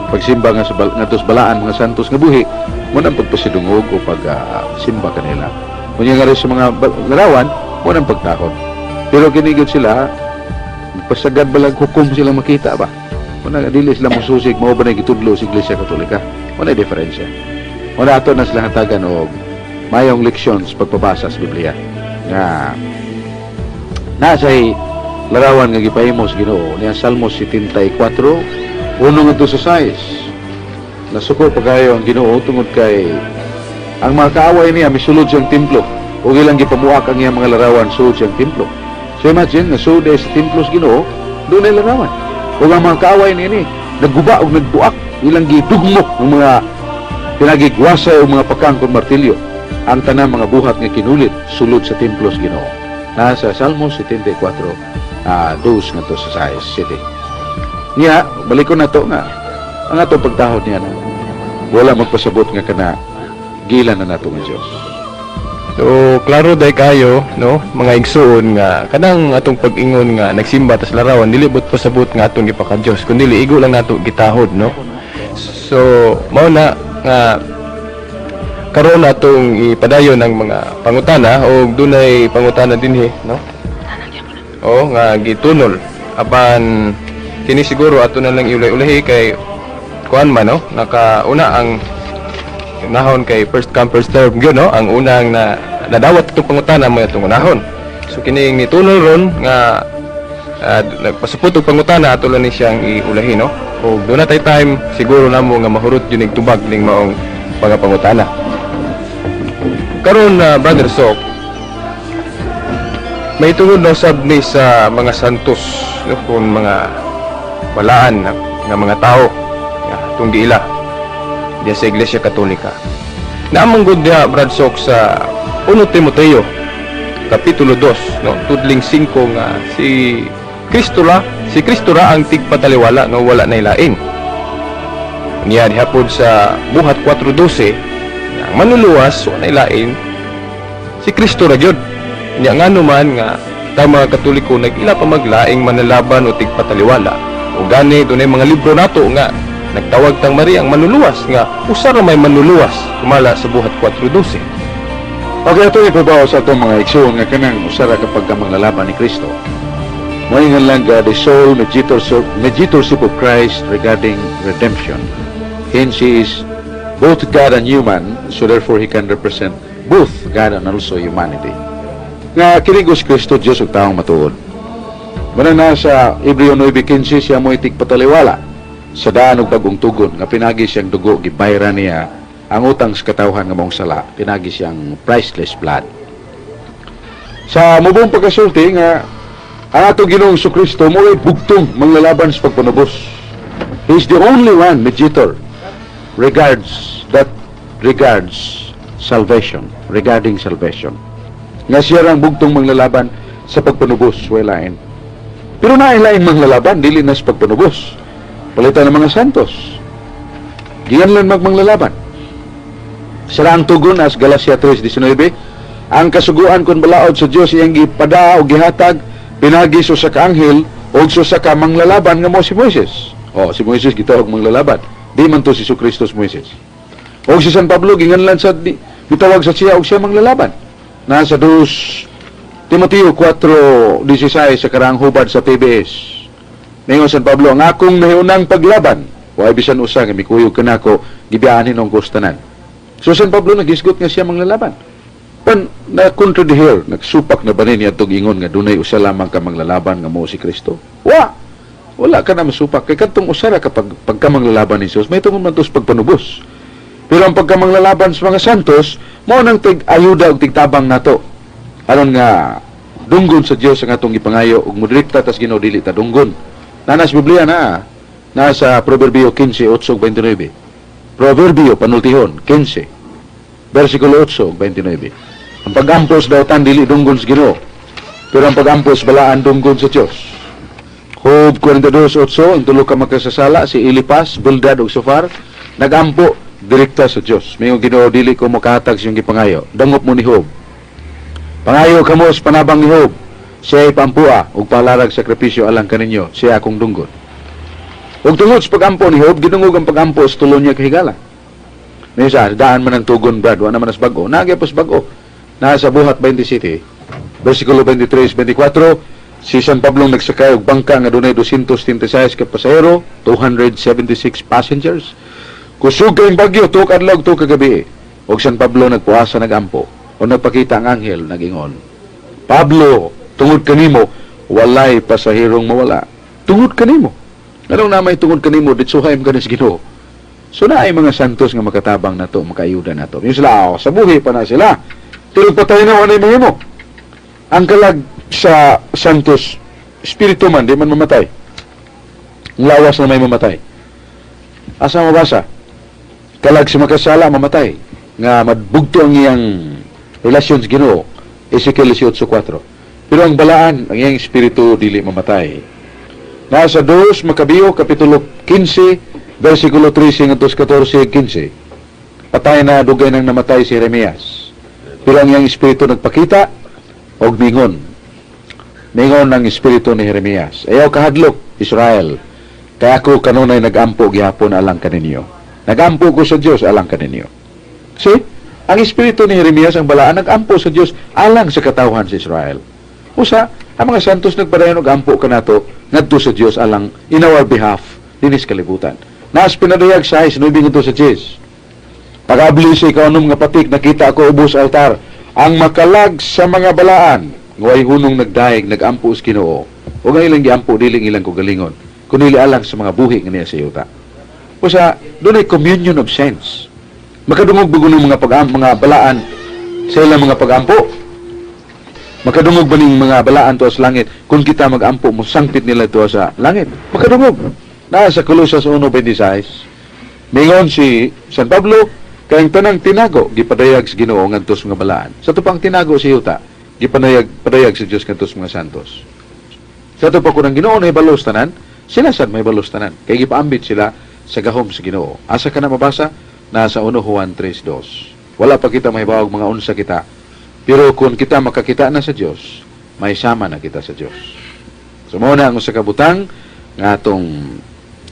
Pagsimba nga sa ngadto sa balaan mga santos nga buhi, mo nang pagpasidungog o pagsimba kanila. Kunya nga rin sa mga larawan, mo nang pagtakot. Pero kinigod sila, pasagad balag hukom sila makita ba? Muna nga dili sila mosusig, mao ba na gitudlo sa Iglesia Katolika? Wala diferensya. Wala ato na sila hatagan og mayong leksyon sa pagpabasa sa Biblia. Nga nasa larawan nga gipahimo sa Ginoo niya Salmos 74:1 ngadto sa 6. Nasuko pa kayo ang Ginoo tungod kay ang mga kaaway niya misulod siyang templo ug ilang gipamuak ang iyang mga larawan sulod siyang templo. So imagine nga sulod sa templo sa Ginoo, dunay larawan. Ug ang mga kaaway niini nagguba og nagbuak, ilang gidugmok ang mga pinagigwasay og mga pakang kon martilyo ang tanang mga buhat nga kinulit sulod sa templo sa Ginoo. Nasa Salmos 74, 2 ngadto sa 6 city. Niya, balikon na to nga ang atong pagtahod niya na wala magpasabot nga kana gila na nato nga Dios. So, klaro day kayo, no, mga igsuon nga kanang atong pag-ingon nga nagsimba tas larawan dili but pasabot nga atong gipaka-Dios, kundi igo lang nato gitahod, no. So, mao na nga karon atong ipadayon ang mga pangutana og dunay pangutana dinhi, no? O nga gitunol apan kini siguro ato na lang iulay-ulahi kay kuan man, no, nakauna ang nahon kay first come first serve gyud, no, ang unang na nadawat itong pangutana mo itong unahon. So kini nitunol ron nga nagpasupot og pangutana, ato lang ni siyang iulahi, no, o doon na tay time siguro namo nga mahurot yun ning tubag ning maong mga pangutana karon na. Brother Sok, may tungod na usab ni sa mga santos, no, kung mga balaan na, nga mga tao nga atong giila diya sa Iglesia Katolika. Naamong gud diha, Brad Sok, sa 1 Timoteo kapitulo 2, no, tudling 5 nga si Kristo ra ang tigpataliwala nga wala na ilain. Niya dihapon sa Buhat 4:12 nga ang manluluwas wa lain, si Kristo ra gyud. Nya ngano man nga ta mga Katoliko nag-ila pa maglaing manlalaban o tigpataliwala. O gani dunay mga libro nato nga nagtawag tang Maria ang manluluwas, nga usa ra may manluluwas sumala sa Buhat 4:12. Okay, ato ipabaw sa atong mga igsoon nga kanang usa ra kapag ka manglalaban ni Kristo. Moingon lang ga the sole mediatorship of Christ regarding redemption. Hence, He is both God and human, so therefore He can represent both God and also humanity. Nga kini si Kristo, Diyos ug taong matuod. Manang nasa Hebreo 9:15, siya mo tigpataliwala sa daan og bag-ong tugon nga pinagi siyang dugo gibayran niya ang utang sa katawhan nga maong sala, pinagi siyang priceless blood. Sa mubong pagkasulti nga ang atong Ginoong Kristo mo ay bugtong manglalaban sa pagpanubos. He is the only one mediator regards that regards salvation, regarding salvation. Nga siya ang bugtong manglalaban sa pagpanubos, way lain. Pero naay lain manglalaban, dili na sa pagpanubos. Palitan ng mga santos. Giyan lang magmanglalaban. Sira ang tugon as Galacia 3:19, ang kasuguan kun balaod sa Dios iyang gipada o gihatag pinagi sa usa ka anghel o sa usa ka manglalaban nga mo si Moises. Oh, si Moises gitawag manglalaban. Di man to si Kristo si Moises. O si San Pablo ginganlan sa di, gitawag sa siya og siya manglalaban. Nasa 2 Timoteo 4:16 sa karaang hubad sa PBS. Ningon San Pablo, "Ang akong nahiunang paglaban, way bisan usa nga mikuyog kanako, gibiyaan hinong kustanan." So San Pablo nagisgot nga siya manglalaban. Pan na kontradihir, nagsupak na ba niya itong ingon nga dunay usa lamang ka manglalaban nga mo si Kristo? Wa! Wala ka na masupak. Kay kadtong usa ra kapag pagka manglalaban ni Jesus, may tungod man to sa pagpanubos. Pero ang pagkamanglalaban sa mga santos, mao nang tig-ayuda ug tigtabang nato. Aron nga dunggon sa Dios ang atong gipangayo ug modrekta tas Ginoo, dili ta dunggon. Nanas Biblia na nasa Proverbio 15:8-29. Proverbio panultihon 15 versikulo 8 ug 29. Ang pagampo sa dautan dili dunggon sa Ginoo, pero ang pagampo sa balaan dunggon sa Dios. Job 42:8, ang tulo ka makasasala, si Eliphaz, Bildad ug Sofar, nagampo direkta sa Dios. May Ginoo, dili ko makahatag sa iyong gipangayo. Dangop mo ni Job. Pangayo kamo sa panabang ni Job. Siya ay pampua ug palarag sakripisyo alang kaninyo. Siya akong dunggon. Ug tungod sa pagampo ni Job, gidungog ang pagampo sa tulo niya kahigala. May sa daan man ang tugon, Brad, wa naman as bag-o. Nagyapos bag-o. Nasa Buhat 27, versikulo 23, 24, si San Pablo nagsakay og bangka nga dunay 276 ka pasahero, 276 passengers. Kusog kayong bagyo, tuo ka adlaw, tuo ka gabi. Og San Pablo nagpuasa, nagampo. O nagpakita ang anghel, nagingon, "Pablo, tungod kanimo, walay pasahirong mawala." Tungod kanimo. Anong namay tungod kanimo, ditsuhay mo kanis Ginoo. So na ay mga santos nga makatabang nato, makaayuda nato. Yung sila, oh, sa buhi pa na sila. Pero patay na, wanay mahimo. Ang kalag sa santos, espiritu man, di man mamatay. Ang lawas na may mamatay. Asa mabasa? Kalag sa makasala, mamatay. Nga madbugto ang iyang relasyon sa Ginoo. Ezekiel 18:4. Pero ang balaan, ang iyang espiritu dili mamatay. Nasa 2 Macabeo, Kapitulo 15, versikulo 13 ngadto sa 14 15. Patay na, dugay nang namatay si Jeremias. Pero ang iyang espiritu nagpakita og mingon. Mingon ang espiritu ni Jeremias, "Ayaw kahadlok, Israel. Kaya ako kanunay nagampo gihapon alang kaninyo. Nagampo ko sa Dios alang kaninyo." See? Ang espiritu ni Jeremias, ang balaan, nagampo sa Dios alang sa katawhan sa Israel. Usa, ang mga santos nagpadayon og ampo kanato ngadto sa Dios alang in our behalf dinis kalibutan. Naas Pinadayag sa 9 ngadto sa 10. Pag-abli sa ikaunom nga patik, nakita ako ubos altar ang makalag sa mga balaan nga way hunong nagdayeg, nagampo sa Ginoo. Ug ang ilang giampo dili ang ilang kaugalingon kundi alang sa mga buhi nga niya sa yuta. Usa, dunay communion of saints. Makadungog ba ng mga balaan sa ilang mga pagampo? Makadungog ba ning mga balaan tuwa sa langit kung kita magampo, mo sangpit nila tuwa sa langit? Makadungog. Naa sa Colosas 1:26. Mingon si San Pablo, kayang tanang tinago gipadayag sa Ginoo ngadto sa mga balaan. Sa ato pang tinago sa yuta, gipadayag padayag sa Dios ngadto sa mga santos. Sa ato pa kung ang Ginoo nahibalo sa tanan, sila sad mahibalo sa tanan. Kay gipaambit sila Sa gahom sa Ginoo. Asa ka na mabasa? Nasa 1 Juan 3:2. Wala pa kita mahibawog mga unsa kita. Pero kung kita makakita na sa Dios, may sama na kita sa Dios. So mao na ang usa ka butang nga atong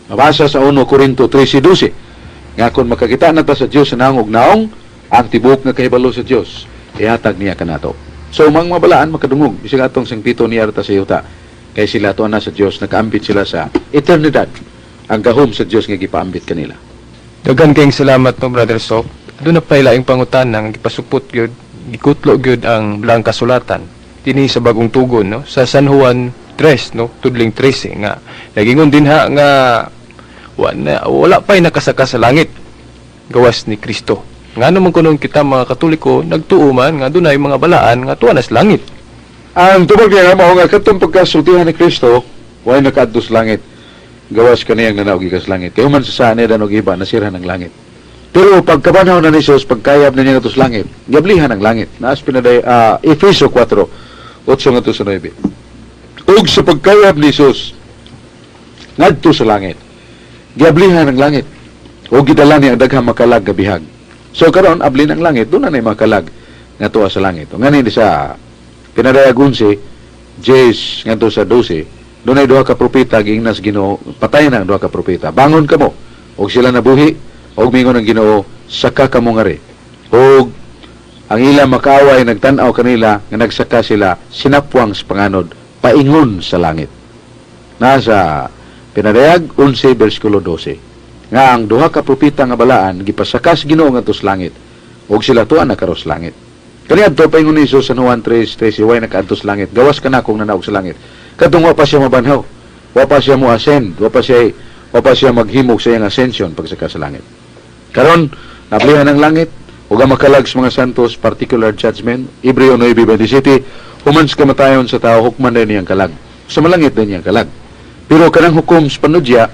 mabasa sa 1 Corinto 13:12 nga kung makakita na ta sa Dios sa naong ug naong, ang tibuok nga kahibalo sa Dios ihatag niya kanato. So mga mabalaan makadungog bisag atong sangpito niya ta sa yuta kay sila tuwa na sa Dios, nakaambit sila sa eternidad, ang gahom sa Dios nga gipaambit kanila. Daghan kayong salamat, no, Brother Sok. Doon na pa'y laing pangutana nga gipasupot gyud, gikutlo gyud ang balaang kasulatan dinhi sa Bagong Tugon, no, sa San Juan 3, no, tudling 13 nga nagingon dinha nga wala pa'y nakasaka sa langit gawas ni Kristo. Ngano man kuno kita mga Katoliko nagtuo man nga dunay mga balaan nga tuwa na sa langit? Ang tubag niya mao nga katong pagkasultihan ni Kristo, way nakaadto sa langit gawas kaniyang nanaog gikan sa langit. Kay human sa saan og iba, nasirhan ang langit. Pero pagkabanhaw na ni Jesus, pagkayab na niya ngadto sa langit, giablihan ang langit. Naas pinaday Efeso 4, 8 ngadto sa 9. Ug sa pagkayab ni Jesus ngadto sa langit, giablihan ang langit. Ug gidala niya ang daghang makalag nga bihag. So karon ablin ang langit, doon na na makalag nga tuwa sa langit. Ngani di sa pinadayag 11, 10 ngadto sa 12, dunay duha ka propeta giingnan sa Ginoo, patay na ang duha ka propeta. "Bangon kamo." Og sila nabuhi, og mingon ang Ginoo, "Saka kamo ngari." Og ang ilang makaaway nagtan-aw kanila nga nagsaka sila sinapwang sa panganod paingon sa langit. Nasa Pinadayag 11 bersikulo 12. Nga ang duha ka propeta nga balaan gipasaka sa Ginoo ngadto sa langit ug sila tuwa na karon sa langit. Kaniadto paingon ni Jesus sa Juan 3:13, way nakaadto sa langit gawas kanakong nanaog sa langit. Kadtong wa pa siya mabanhaw, wa pa siya mo ascend, wa pa siya maghimog sa iyang ascension pagsaka sa langit. Karon nablihan ang langit ug ang makalag sa mga santos, particular judgment, Hebreo 9:27, human sa kamatayon sa tao, hukman din niyang kalag. Sa malangit din niyang kalag. Pero kanang hukom sa panudya,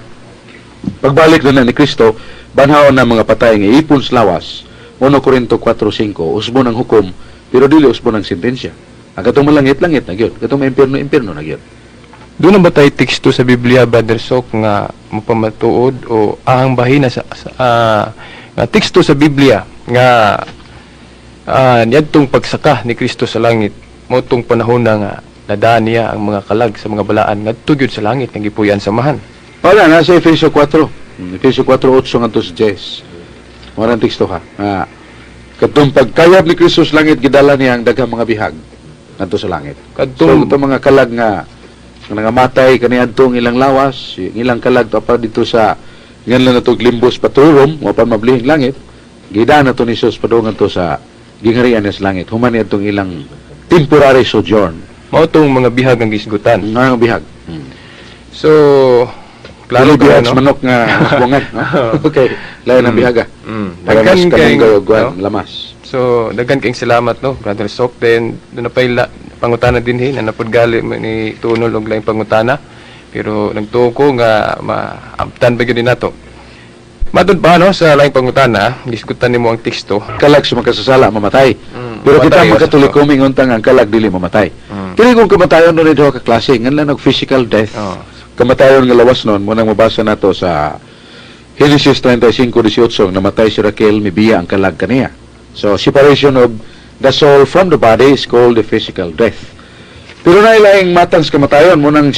pagbalik na ni Kristo, banhaon na mga patay nga ipon sa lawas, 1 Corinto 4:5, usbon ang hukom, pero dili usbon ang sentensya. Ang katong malangit, langit na gyud. Katong impierno, impierno na gyud. Doon na ba tayo teksto sa Biblia, Brother Sok, nga mapamatuod o ahang bahina sa nga teksto sa Biblia nga niadtong pagsaka ni Kristo sa langit mao tong panahon na nga nadaan niya ang mga kalag sa mga balaan ngadto gyud sa langit nga gipuy-an sa Amahan? Wala, nasa Efeso 4. Efeso 4:8 ngadto sa 10. Wala teksto ha. Ah, katong pagkayab ni Kristo sa langit, gidala niya ang daghang mga bihag ngadto sa langit. So, Kadtong itong mga kalag nga nga nangamatay kaniadtong ilang lawas, yung ilang kalag pa dito sa ngan na to limbus paturom, wa pa mablihing langit, gidaan na to ni Jesus padung to sa gingharian niya sa langit. Human niya ilang temporary sojourn. Mao tong mga bihag ang gisgutan. Nga bihag. So klaro Klaro bihag ka, sa no? manok nga buwangan. No? Okay, lain ang bihaga. Para Daghan mas kay kanunggay og kuwan, no? lamas. So, daghan kayong salamat, no, Brother Sok. Then, doon na pa'y pangutana din na napod gali mo ni tunol og laing pangutana. Pero nagtuo ko nga maabtan pa gyud ni nato. Matud pa, no, sa laing pangutana, gisgutan nimo ang teksto. Kalag sa makasasala mamatay. Pero kita Mamatay, mga Katoliko mingon tang ang kalag dili mamatay. Kini kung kamatayon nun duha ka klase, ngan lang og physical death. Kamatayon nga lawas nun, munang mabasa nato sa Genesis 35:18, namatay si Raquel, mibiya ang kalag kaniya. So, separation of the soul from the body is called the physical death. Pero nailaing matang sa kamatayon, munang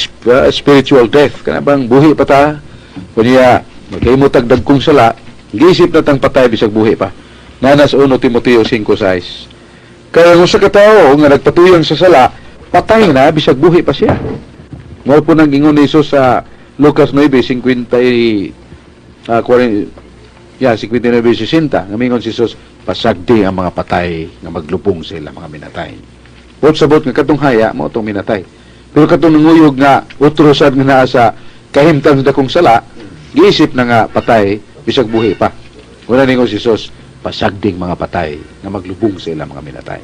spiritual death. Kana bang buhi pa ta? Kunya, magkahimo tag dagkong sala, giisip na tang patay bisag buhi pa. Nanas 1 Timoteo 5:6. Kaya kung sa katao nga nagpatuyang sa sala, patay na bisag buhi pa siya. Mao po nang ingon ni Jesus sa Lucas 9:50 40, yeah, 59:60. Ngamingon si Jesus, "Pasagdi ang mga patay nga maglubong sila mga minatay." Bot sabot nga katong haya mao tong minatay. Pero katong nanguyog nga utro sad nga naa sa kahimtang sa dakong sala, giisip na nga patay bisag buhi pa. Wala ningon si Jesus, "Pasagding mga patay nga maglubong sila mga minatay."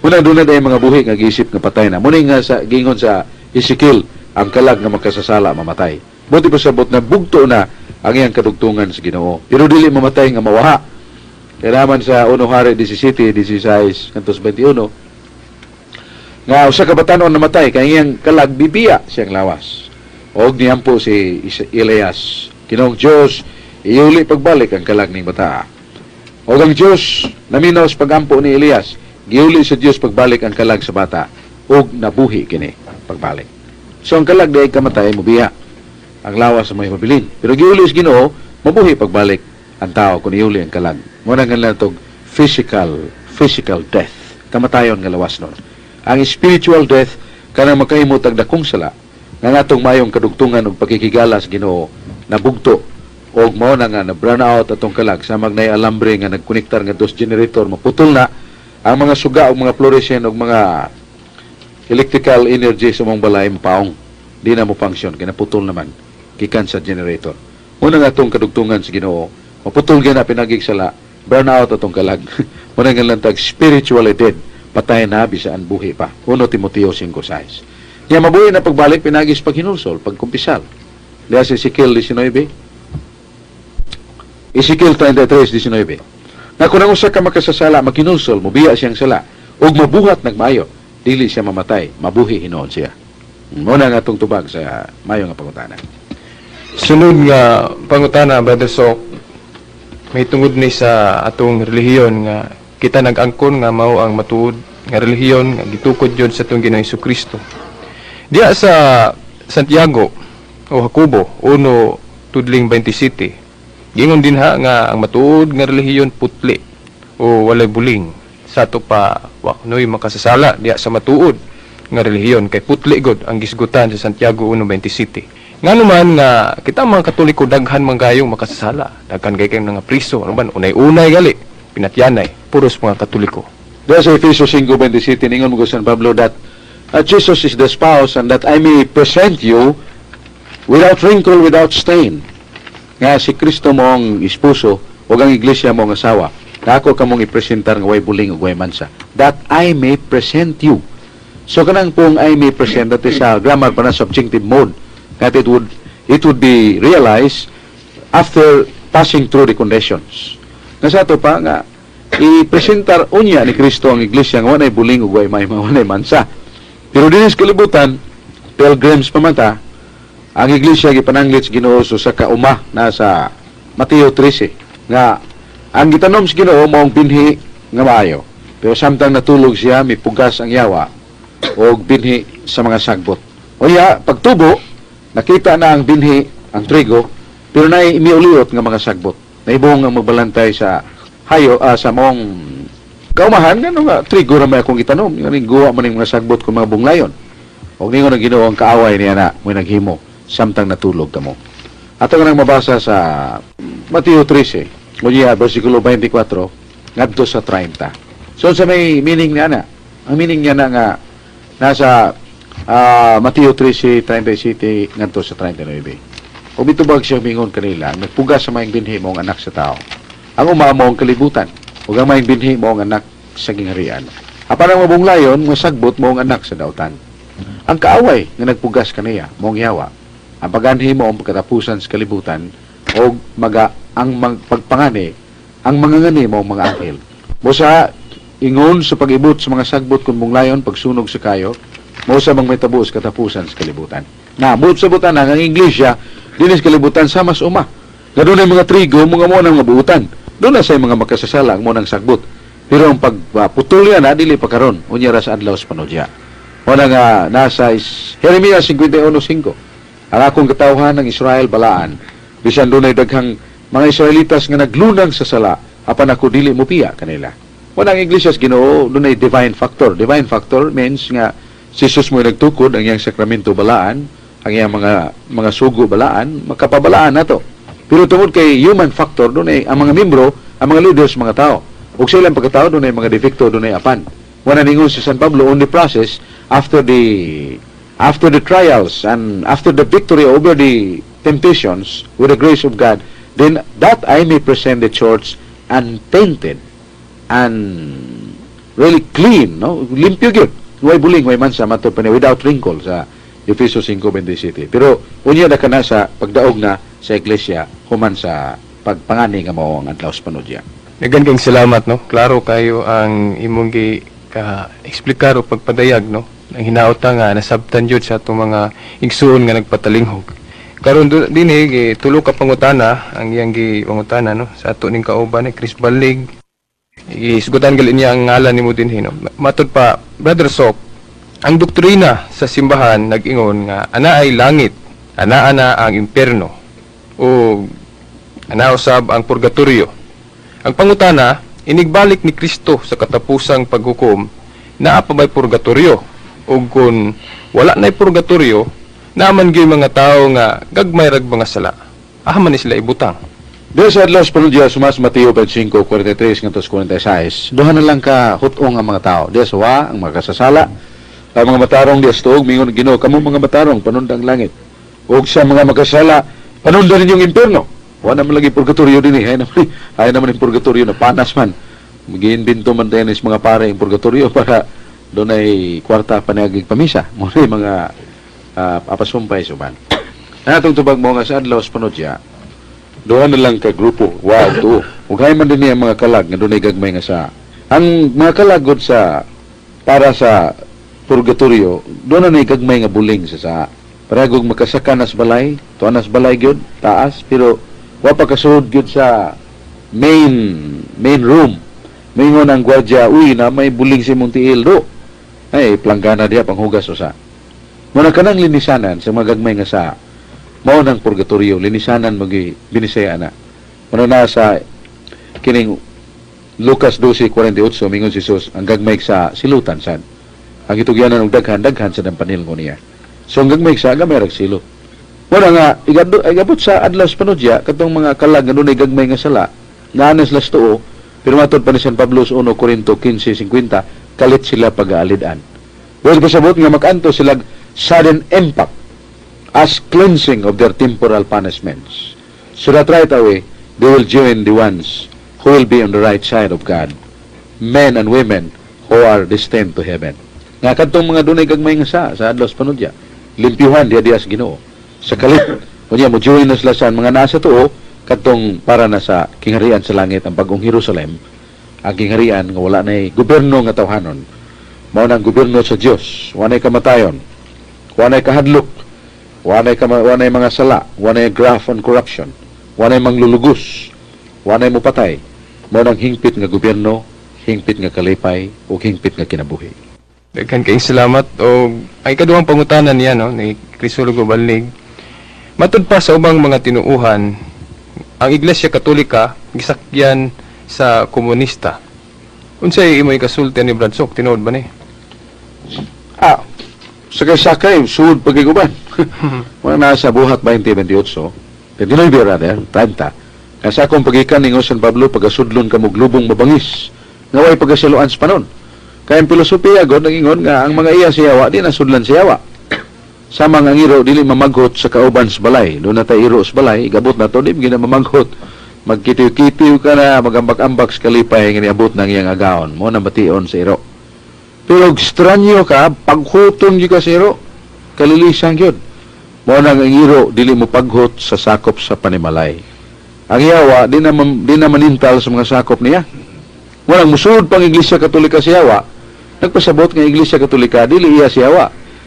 Una doon na mga buhi nga giisip nga patay na. Muna nga sa gingon sa Ezekiel, ang kalag nga makasasala mamatay. Buti pa sabot na bugto na ang iyang kadugtungan sa Ginoo. Pero dili mamatay nga mawaha. Kaya naman sa 1 Hari 17, 16, ngadto sa 21, nga usa ka batanon namatay kay iyang kalag bibiya siyang lawas. Og niampo si Elias. Ginoong Dios, iuli pagbalik ang kalag ning bata. O ang Dios naminaw sa pagampo ni Elias, giuli sa Dios pagbalik ang kalag sa bata ug nabuhi kini pagbalik. So ang kalag diay kamatay, mobiya. Ang lawas sa may mabilin. Pero giuli sa Ginoo, mabuhi pagbalik ang tao kung iuli ang kalag. Mao na nga tog physical physical death. Kamatayon nga lawas nun. Ang spiritual death, kanang makahimo tag dakong sala nga ngatong mayong kadugtungan og pakikigala sa Ginoo, nabugto og mao na nga na brown out atong kalag, samag nay alambre nga nagkonektar nga dos generator, maputol na ang mga suga og mga fluorescent og mga electrical energy sa mong balay, mapaong, di na mo function kay naputol naman gikan sa generator. Muna nga atong kadugtungan sa Ginoo maputol gyud na pinagig sala, burn out atong kalag. Muna nga lang tag spiritually dead, patay na bisan buhi pa. 1 Timoteo 5:6. Nya mabuhi na pagbalik pinagi sa paghinulsol, pagkumpisal. Diya sa Ezekiel 19. Ezekiel 33:19. Na kung ang usa ka makasasala maghinulsol, mobiya siyang sala, ug mabuhat nagmayo, dili siya mamatay, mabuhi hinuon siya. Muna nga atong tubag sa mayo nga pangutana. Sunod nga pangutana, Brother Sok, may tungod ni sa atong relihiyon nga kita nag-angkon nga mao ang matuod nga relihiyon nga gitukod yun sa atong Ginoong Kristo. Diya sa Santiago o Jacobo 1 tudling 27, gingon din ha nga ang matuod nga relihiyon putli o walay buling. Sa ato pa, wa kunoy makasasala diya sa matuod nga relihiyon kay putli god ang gisgutan sa Santiago 1:27. Ngano man nga kita mga Katoliko daghan man gayong makasasala, daghan kay kayong mga priso, ano man unay-unay gali pinatyanay puros mga Katoliko? Diya sa Efeso 5:27, ningon mo San Pablo that Jesus is the spouse and that I may present you without wrinkle, without stain. Nga si Kristo mong esposo o ang iglesia mong asawa. Na ako kamong ipresentar nga way buling ug way mansa. That I may present you. So kanang pong "I may present", that is a grammar pa na subjunctive mode. That it would be realized after passing through the conditions. Nga sa ato pa nga i-presentar unya ni Kristo ang iglesia nga walay buling ug way may walay mansa. Pero dinhi sa kalibutan, pilgrims pa man ta, ang iglesia gipananglit sa Ginoo sa kauma na sa Mateo 13 nga ang gitanom sa Ginoo mao ang binhi nga maayo. Pero samtang natulog siya, mipugas ang yawa og binhi sa mga sagbot. O ya, pagtubo, nakita na ang binhi, ang trigo, pero naay imiuliot nga mga sagbot. Naibong ang magbalantay sa hayo sa mong kaumahan nga nga trigo ra may akong gitanom, nga guwa man ning mga sagbot kung mga bunglayon. Og ningon ang Ginoo, ang kaaway niya na mo'y naghimo samtang natulog kamo. Ato nga nang mabasa sa Mateo 13, unya versikulo 24 ngadto sa 30. So sa may meaning niya na, ang meaning niya na nga nasa Mateo 13:37 ngadto sa 39. Ug mitubag siya mingon kanila, nagpugas sa maayong binhi mao ang anak sa tao. Ang uma mao ang kalibutan, ug ang maayong binhi mao ang anak sa gingharian. Apan ang mabunglayon, mga sagbot mao ang anak sa dautan. Ang kaaway nga nagpugas kaniya mao ang yawa. Ang paganhi mao ang pagkatapusan sa kalibutan, og maga ang pagpangani, ang mga ngani mao ang mga anghel. Mosa ingon sa pag-ibot sa mga sagbot kung bunglayon pagsunog sa kayo, mao sa mang mahitabo sa katapusan sa kalibutan. Na buot sa butan ang iglesia dinhi sa kalibutan sama sa uma. Nga dunay mga trigo, mga mo nang mga buutan. Doon na sa mga makasasala ang mo nang sagbot. Pero ang pagputol niya na dili pa karon, unya ra sa adlaw sa panudya. Mao na nga nasa is Jeremias 51:5. Ang akong katawhan ng Israel balaan. Bisan dunay daghang mga Israelitas nga naglunang sa sala, apan ako dili mo piya kanila. Wala ang iglesia sa Ginoo dunay divine factor. Divine factor means nga si Jesus mo nagtukod, ang iyang sakramento balaan, ang iyang mga sugo balaan, makapabalaan nato. Pero tungod kay human factor, dunay ang mga membro, ang mga leaders, mga tao. Ug sa ilang pagkatao dunay mga defekto, dunay apan. Wala ningon si San Pablo on the process after the trials and after the victory over the temptations with the grace of God, then that I may present the church untainted and really clean, no? Limpyo gyud. Way buling, way mansa, matod pa niya, without wrinkle sa Efeso 5:27. Pero unya na kana sa pagdaog na sa iglesia human sa pagpangani nga mao ang adlaw sa panudya. Daghan kayong salamat, no. Klaro kayo ang imong gi ka eksplikar o pagpadayag, no. Ang hinaot nga nasabtan jud sa atong mga igsuon nga nagpatalinghog. Karon dinhi gi tulo ka pangutana ang iyang gi pangutana, no, sa ato ning kauban ni Chris Balig. Gisgutan gali niya ang ngalan nimo dinhi, no. Matud pa, Brother Sok, ang doktrina sa simbahan nag-ingon nga ana ay langit, ana ana ang impierno o ana usab ang purgatorio. Ang pangutana, inigbalik ni Kristo sa katapusang paghukom, naa pa ba'y purgatorio? O kung wala na'y purgatorio, naa man gyud mga tao nga gagmay rag mga sala. Aha man ni sila ibutang? Diya sa adlaw sa panudya, sumas Mateo 25:43 ngadto sa 46, duha na lang ka hutong ang mga tao. Diya sa wa, ang mga kasasala, ang mga matarong diya sa tuog, mingon ang Ginoo, "Kamo mga matarong, panundang langit. Ug sa mga makasala, panunda ninyong impierno." Wa naman lagi purgatorio din eh. Ay naman yung purgatorio na panas man. Magiimbento man tayo sa mga pare yung purgatorio para doon ay kwarta panagig pamisa. Muna yung mga apasumpay suban. Natong tubag mo nga sa adlaw sa panudya, duha na lang ka grupo, wow, tuo. Ug hay man din ang mga kalag nga dunay gagmay nga sa. Ang mga kalag gud sa para sa purgatorio, doon na gagmay nga buling sa. Paragog makasaka nas balay, tuwa nas balay gyud, taas, pero wa pa kasulod gyud sa main main room. Mingon ang gwardya, "Uy, na may buling sa imong tiil do." Ay, planggana diya panghugas usa. Muna kanang linisanan sa mga gagmay nga sa mao ng purgatorio, linisanan magi binisaya na. Muna na sa kining Lucas 12:48, mingon si Jesus, ang gagmay sa silutan sad. Ang itugyanan og daghan, daghan sa panilngo niya. So ang gagmay sa gamay rag silot. Wala nga igado igabot sa adlaw sa panudya katong mga kalag nga dunay gagmay nga sala nga anes las tuo, pero matod pa ni San Pablo sa 1 Corinto 15:50, kalit sila pag-aalid-an. Well, pasabot nga makanto sila sudden impact as cleansing of their temporal punishments. So that right away, they will join the ones who will be on the right side of God, men and women who are destined to heaven. Nga kadtong mga dunay gagmay nga sa adlaw sa panudya, limpyuhan diya diya sa Ginoo. Sa kalit, kunya mo join na sila sa mga nasa tuo, kadtong para na sa kingharian sa langit, ang bagong Jerusalem, ang kingharian nga wala na'y gobyerno nga tawhanon. Mao nang gobyerno sa Dios, wa na'y kamatayon, wa na'y kahadlok, wa na'y mga sala, wa na'y graft and corruption, wa na'y manglulugos, wa na'y mupatay. Mao nang hingpit nga gobyerno, hingpit nga kalipay, ug hingpit nga kinabuhi. Daghan kayong salamat. O ay kaduhang pangutana niya, no, ni Crisologo Balnig. Matud pa sa ubang mga tinuuhan, ang Iglesia Katolika gisakyan sa komunista. Unsay imoy kasulti ni Brad Sok, tinuod ba ni? Ah, sakay-sakay, sud pagiguban. Wala na sa Buhat 20:28, 29 rather, 30. Kaya sa akong pagikan ni San Pablo, pagasudlon ka lubong mabangis. Nga way pagasiluan sa panon. Kaya ang filosofiya god nagingon nga ang mga iya siyawa, di na sudlan siyawa. Sama nga ang iro, dili mamaghot sa kauban sa balay. Doon na tayo iro sa balay, igabot na to, di gina mamaghot. Magkitiw-kitiw ka na, magambak-ambak sa kalipay, nga niabot ng iyang agaon. Mo na bation sa iro. Pero ekstranyo ka, paghuton gyud ka sa iro, kalilisan gyud. Mo nang ang iro, dili mo paghot sa sakop sa panimalay. Ang yawa, di na manintal sa mga sakop niya. Walang musulod pang Iglesia Katolika sa yawa, nagpasabot nga Iglesia Katolika, dili iya sa yawa.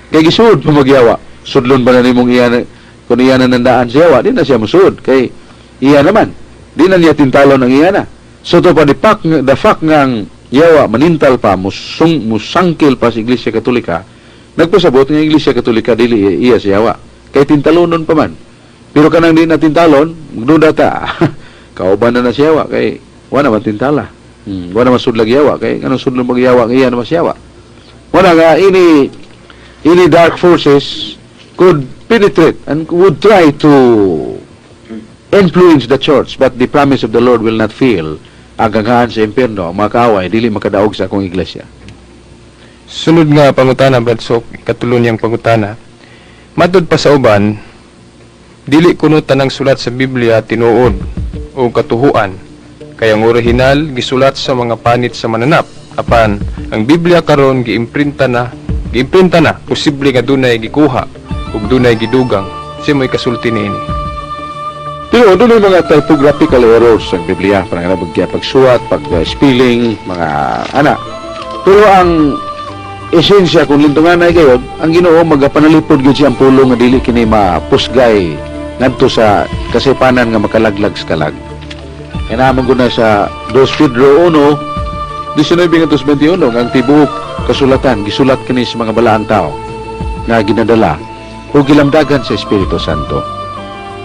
Kay gisulod pa magyawa. Sudlon ba na nimong iya, kung iya na nandaan sa yawa, di na siya musulod. Kay iya naman. Di na niya tintalon ang iya na. So to pa the fact nga ang yawa manintal pa, musangkil pa sa Iglesia Katolika, nagpasabot nga Iglesia Katolika dili iya sa yawa. Kay tintalonon pa man. Pero kanang di na tintalon, magduda ta. Kauban na na siya yawa, kay wa naman tintala. Wa naman sudlag yawa, kay anong sudlong magyawa, ang iya naman siya yawa. Wala nga, ini dark forces could penetrate and would try to influence the church, but the promise of the Lord will not fail. Ang ganghaan sa impyerno, ang mga kaaway, dili makadaog sa akong iglesia. Sunod nga pangutana, Brad Sok, ikatulo niyang pangutana. Matud pa sa uban, dili kuno tanang sulat sa Biblia tinuod o katuhuan. Kaya ang orihinal gisulat sa mga panit sa mananap. Apan ang Biblia karon giimprinta na, posible nga dunay gikuha ug dunay gidugang. Siya mo'y kasulti niini? Pero doon may mga typographical errors sa Biblia, parang ano, pagsuwat, pag-spelling, mga ana. Pero ang esensya, kung lintungan na gayon, ang Ginoo magapanalipod gyud siyang pulong nga dili kini mapusgay. Ngadto sa kasaypanan nga makalaglag sa kalag. Kaya naman ko na sa 2 Pedro 1, 19 ngadto sa 21, nga ang tibuok kasulatan gisulat kini sa mga balaang tao nga ginadala o gilamdagan sa Espiritu Santo.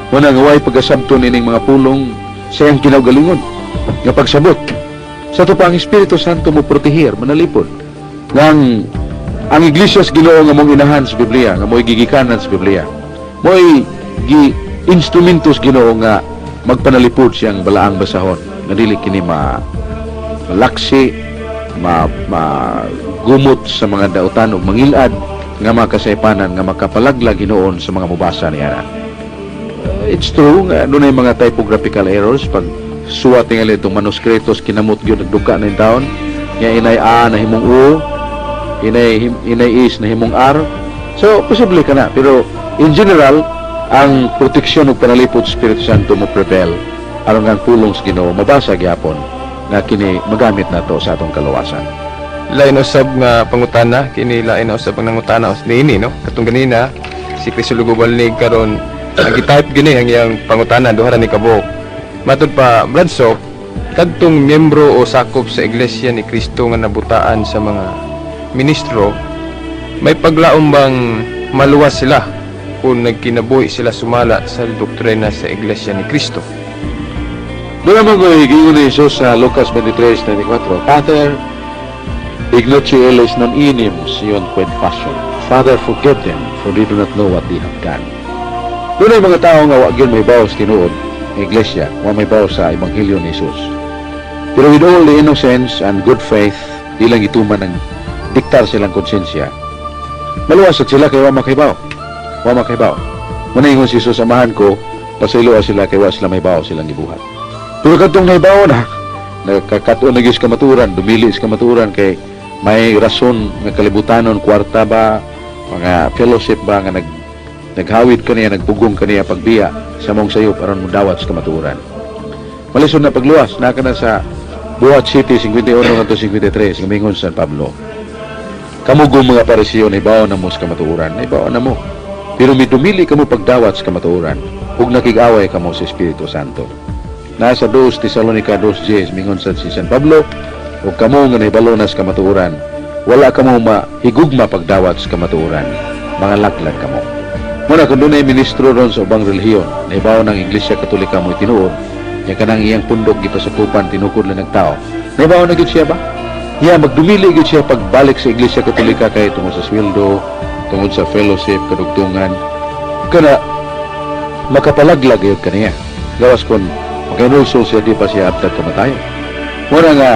Muna nga way pagkasabton ining mga pulong sa iyang kinaugalingon nga pagsabot. Sa ato pa ang Espiritu Santo mo protehir, manalipod. Ngang ang Iglesia sa Ginoo nga mong inahan sa Biblia, nga mo'y gigikanan sa Biblia, mo'y gi instrumentos Ginoo nga magpanalipod siyang balaang basahon nga dili kini ma malaksi, ma, ma gumot sa mga dautan ug mangilad nga mga kasaypanan nga makapalaglag hinuon sa mga mubasa niya. It's true nga dunay mga typographical errors pag suwat tingali itong manuskritos, kinamot gyud, nagduka na yung taon nga inay A na himong U, inay is na himong R. So posible ka na, pero in general ang proteksyon ug panalipod sa Espiritu Santo mo prevail aron nga ang pulong sa Ginoo mabasa gyapon nga kini magamit nato sa atong kaluwasan. Lain usab nga pangutana kini, lain na usab ang nangutana us niini, no? Katong ganina si Crisologo Balnig, karon nagi-type gini ang iyang pangutana, duha ra ni kabuok. Matud pa, Brad Sok, kadtong miyembro o sakop sa Iglesia ni Cristo nga nabutaan sa mga ministro, may paglaom bang maluwas sila kung nagkinabuhi sila sumala sa doktrina sa Iglesia ni Cristo? Doon naman ko, giingon ni Jesus sa Lucas 23:94, "Pater, ignoce illis non enim sciunt quid faciant." Father, forgive them, for they do not know what they have done. Doon ay mga tao nga wa gyud mahibaw sa tinuod ng iglesia, wa mahibaw sa Ebanghelyo ni Jesus. Pero with all the innocence and good faith, ilang gituman ang diktar silang konsensya. Maluwas at sila kay wa makahibaw. Wa makahibaw. Muna si Jesus, "Amahan ko, pasayloa sila kay wa sila mahibaw silang gibuhat." Pero kadtong nahibaw na, nagkakatuon na gyud sa kamatuoran, dumili sa kamatuoran kay may rason nga kalibutanon, kwarta ba, mga fellowship ba nga naghawid kaniya, nagpugong kaniya pagbiya sa mong sayop aron mudawat sa kamatuoran. Malisod na pagluwas, naka na sa Buhat 7, 51 ngadto 53, nga mingon San Pablo, "Kamo mga Parisiyo, nahibaw na mo sa kamatuoran, nahibaw na mo. Pero midumili kamo pagdawat sa kamatuoran, ug nakig-away kamo sa Espiritu Santo." Nasa 2 Tesalonica 2.10, mingon sa si San Pablo, "Ug kamo nga nahibalo na sa kamatuoran, wala kamo mahigugma pagdawat sa kamatuoran, mga laglag kamo." Muna kung dunay ministro ron sa ubang relihiyon, nahibaw ng Iglesia Katolika mo tinuod, nya kanang iyang pundok gipasakupan tinukod lang ng tao. Nahibaw na gyud siya ba? Ya magdumili gyud siya pagbalik sa Iglesia Katolika kay tungod sa sweldo, tungod sa fellowship, kadugtungan. Kana makapalaglag gyud kaniya. Gawas kon makainulsol siya, di pa siya abtag kamatayon. Muna nga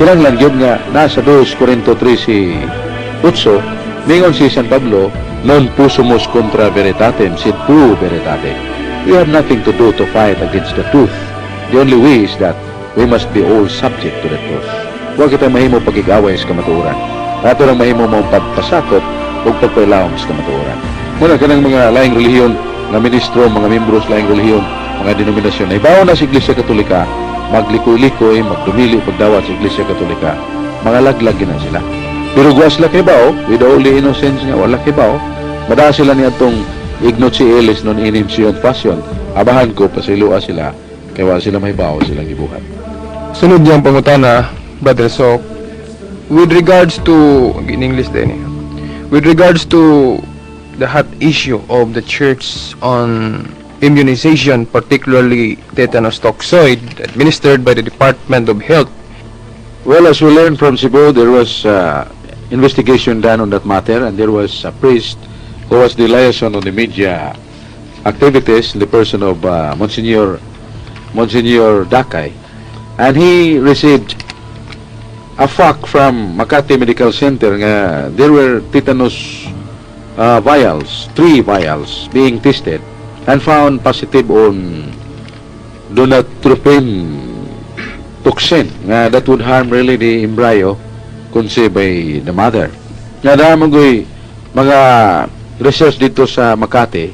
kinahanglan gyud nga nasa 2 Corinto 13:8, mingon si San Pablo, "Non possumus contra veritatem sed pro veritate." We have nothing to do to fight against the truth. The only way is that we must be all subject to the truth. Huwag kita mahimo pagigaway sa kamatuoran. Ato lang mahimo mo pagpasakop o pagpailawom sa kamatuoran. Muna kanang mga laing relihiyon nga ministro, mga membros laing relihiyon, mga denominasyon, nahibaw na sa Iglesia Katolika, maglikoy-likoy, magdumili pagdawat sa Iglesia Katolika, mga laglag na sila. Pero guwa sila kay bao, with all the innocence nga wala kay bao, madaa sila ni atong ignoce illis non enim sciunt faciunt. Abahan ko, pasayloa sila, kay wala sila mahibaw silang gibuhat. Sunod niyang pangutana, Brother Sok, with regards to, in English din eh, with regards to the hot issue of the church on immunization, particularly tetanus toxoid, administered by the Department of Health. Well, as we learned from Cebu, there was investigation done on that matter, and there was a priest who was the liaison on the media activities in the person of Monsignor Dakay. And he received a fax from Makati Medical Center nga there were tetanus vials, three vials being tested and found positive on gonadotropin toxin nga that would harm really the embryo conceived by the mother. Nga damo goy mga research dito sa Makati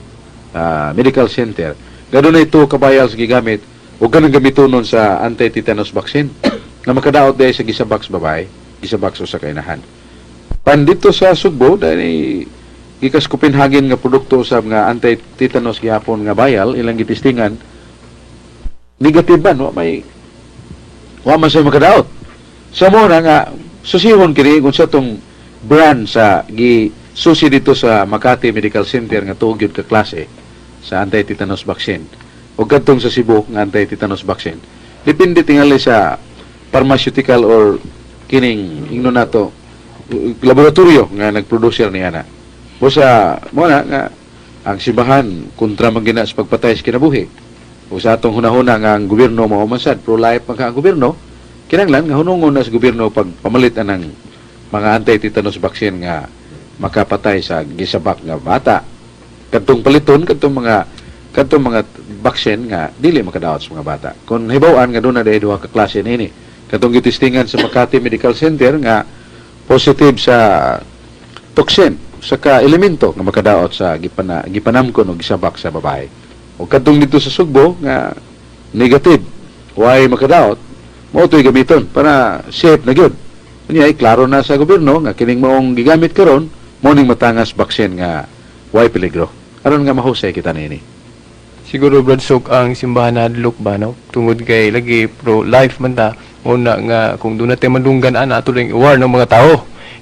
Medical Center nga dunay ito ka vials gigamit o ganang gamiton sa anti-tetanus vaccine na makadaot dahil sa gisabak sa babae, gisabak sa kainahan. Pan dito sa Sugbo, dahil Gikas Copenhagen nga produkto usab nga anti-tetanus gihapon nga vial, ilang gitistingan, negative ba, no? May wa man say makadaot. Sa mo na nga susihon kini kung sa tong brand sa gi susi dito sa Makati Medical Center nga tuo gyud ka klase sa anti-tetanus vaccine o kadtong sa Cebu nga anti-tetanus vaccine. Depende tingali sa pharmaceutical or kining ingno nato laboratorio nga nagproducer niya na. Busa mo na nga ang simbahan kontra man gina sa pagpatay sa kinabuhi. O sa atong hunahuna nga ang gobyerno mao man sad, pro-life man ka ang gobyerno, kinahanglan nga hunungon na sa gobyerno pag pamalit anang mga anti-tetanus vaccine nga makapatay sa gisabak nga bata. Kadtong paliton kadtong mga vaccine nga dili makadaot sa mga bata. Kung hibaw-an nga doon na duha ka klase niini. Kadtong gitistingan sa Makati Medical Center nga positive sa toxin sa ka elemento nga makadaot sa gipanamkon o gisabak sa babae. O kadtong dito sa Sugbo nga negative, way makadaot, mao to'y gamiton para safe na gyud. Unya ay klaro na sa gobyerno nga kining maong gigamit karon mo ning matangas vaccine nga way peligro. Aron nga mahusay kita niini. Siguro, Brad Sok, ang simbahan nahadlok ba, no? Tungod kay lagi pro life man ta, una nga kung doon natin mandunggan ana ato lang i-warn ng mga tao.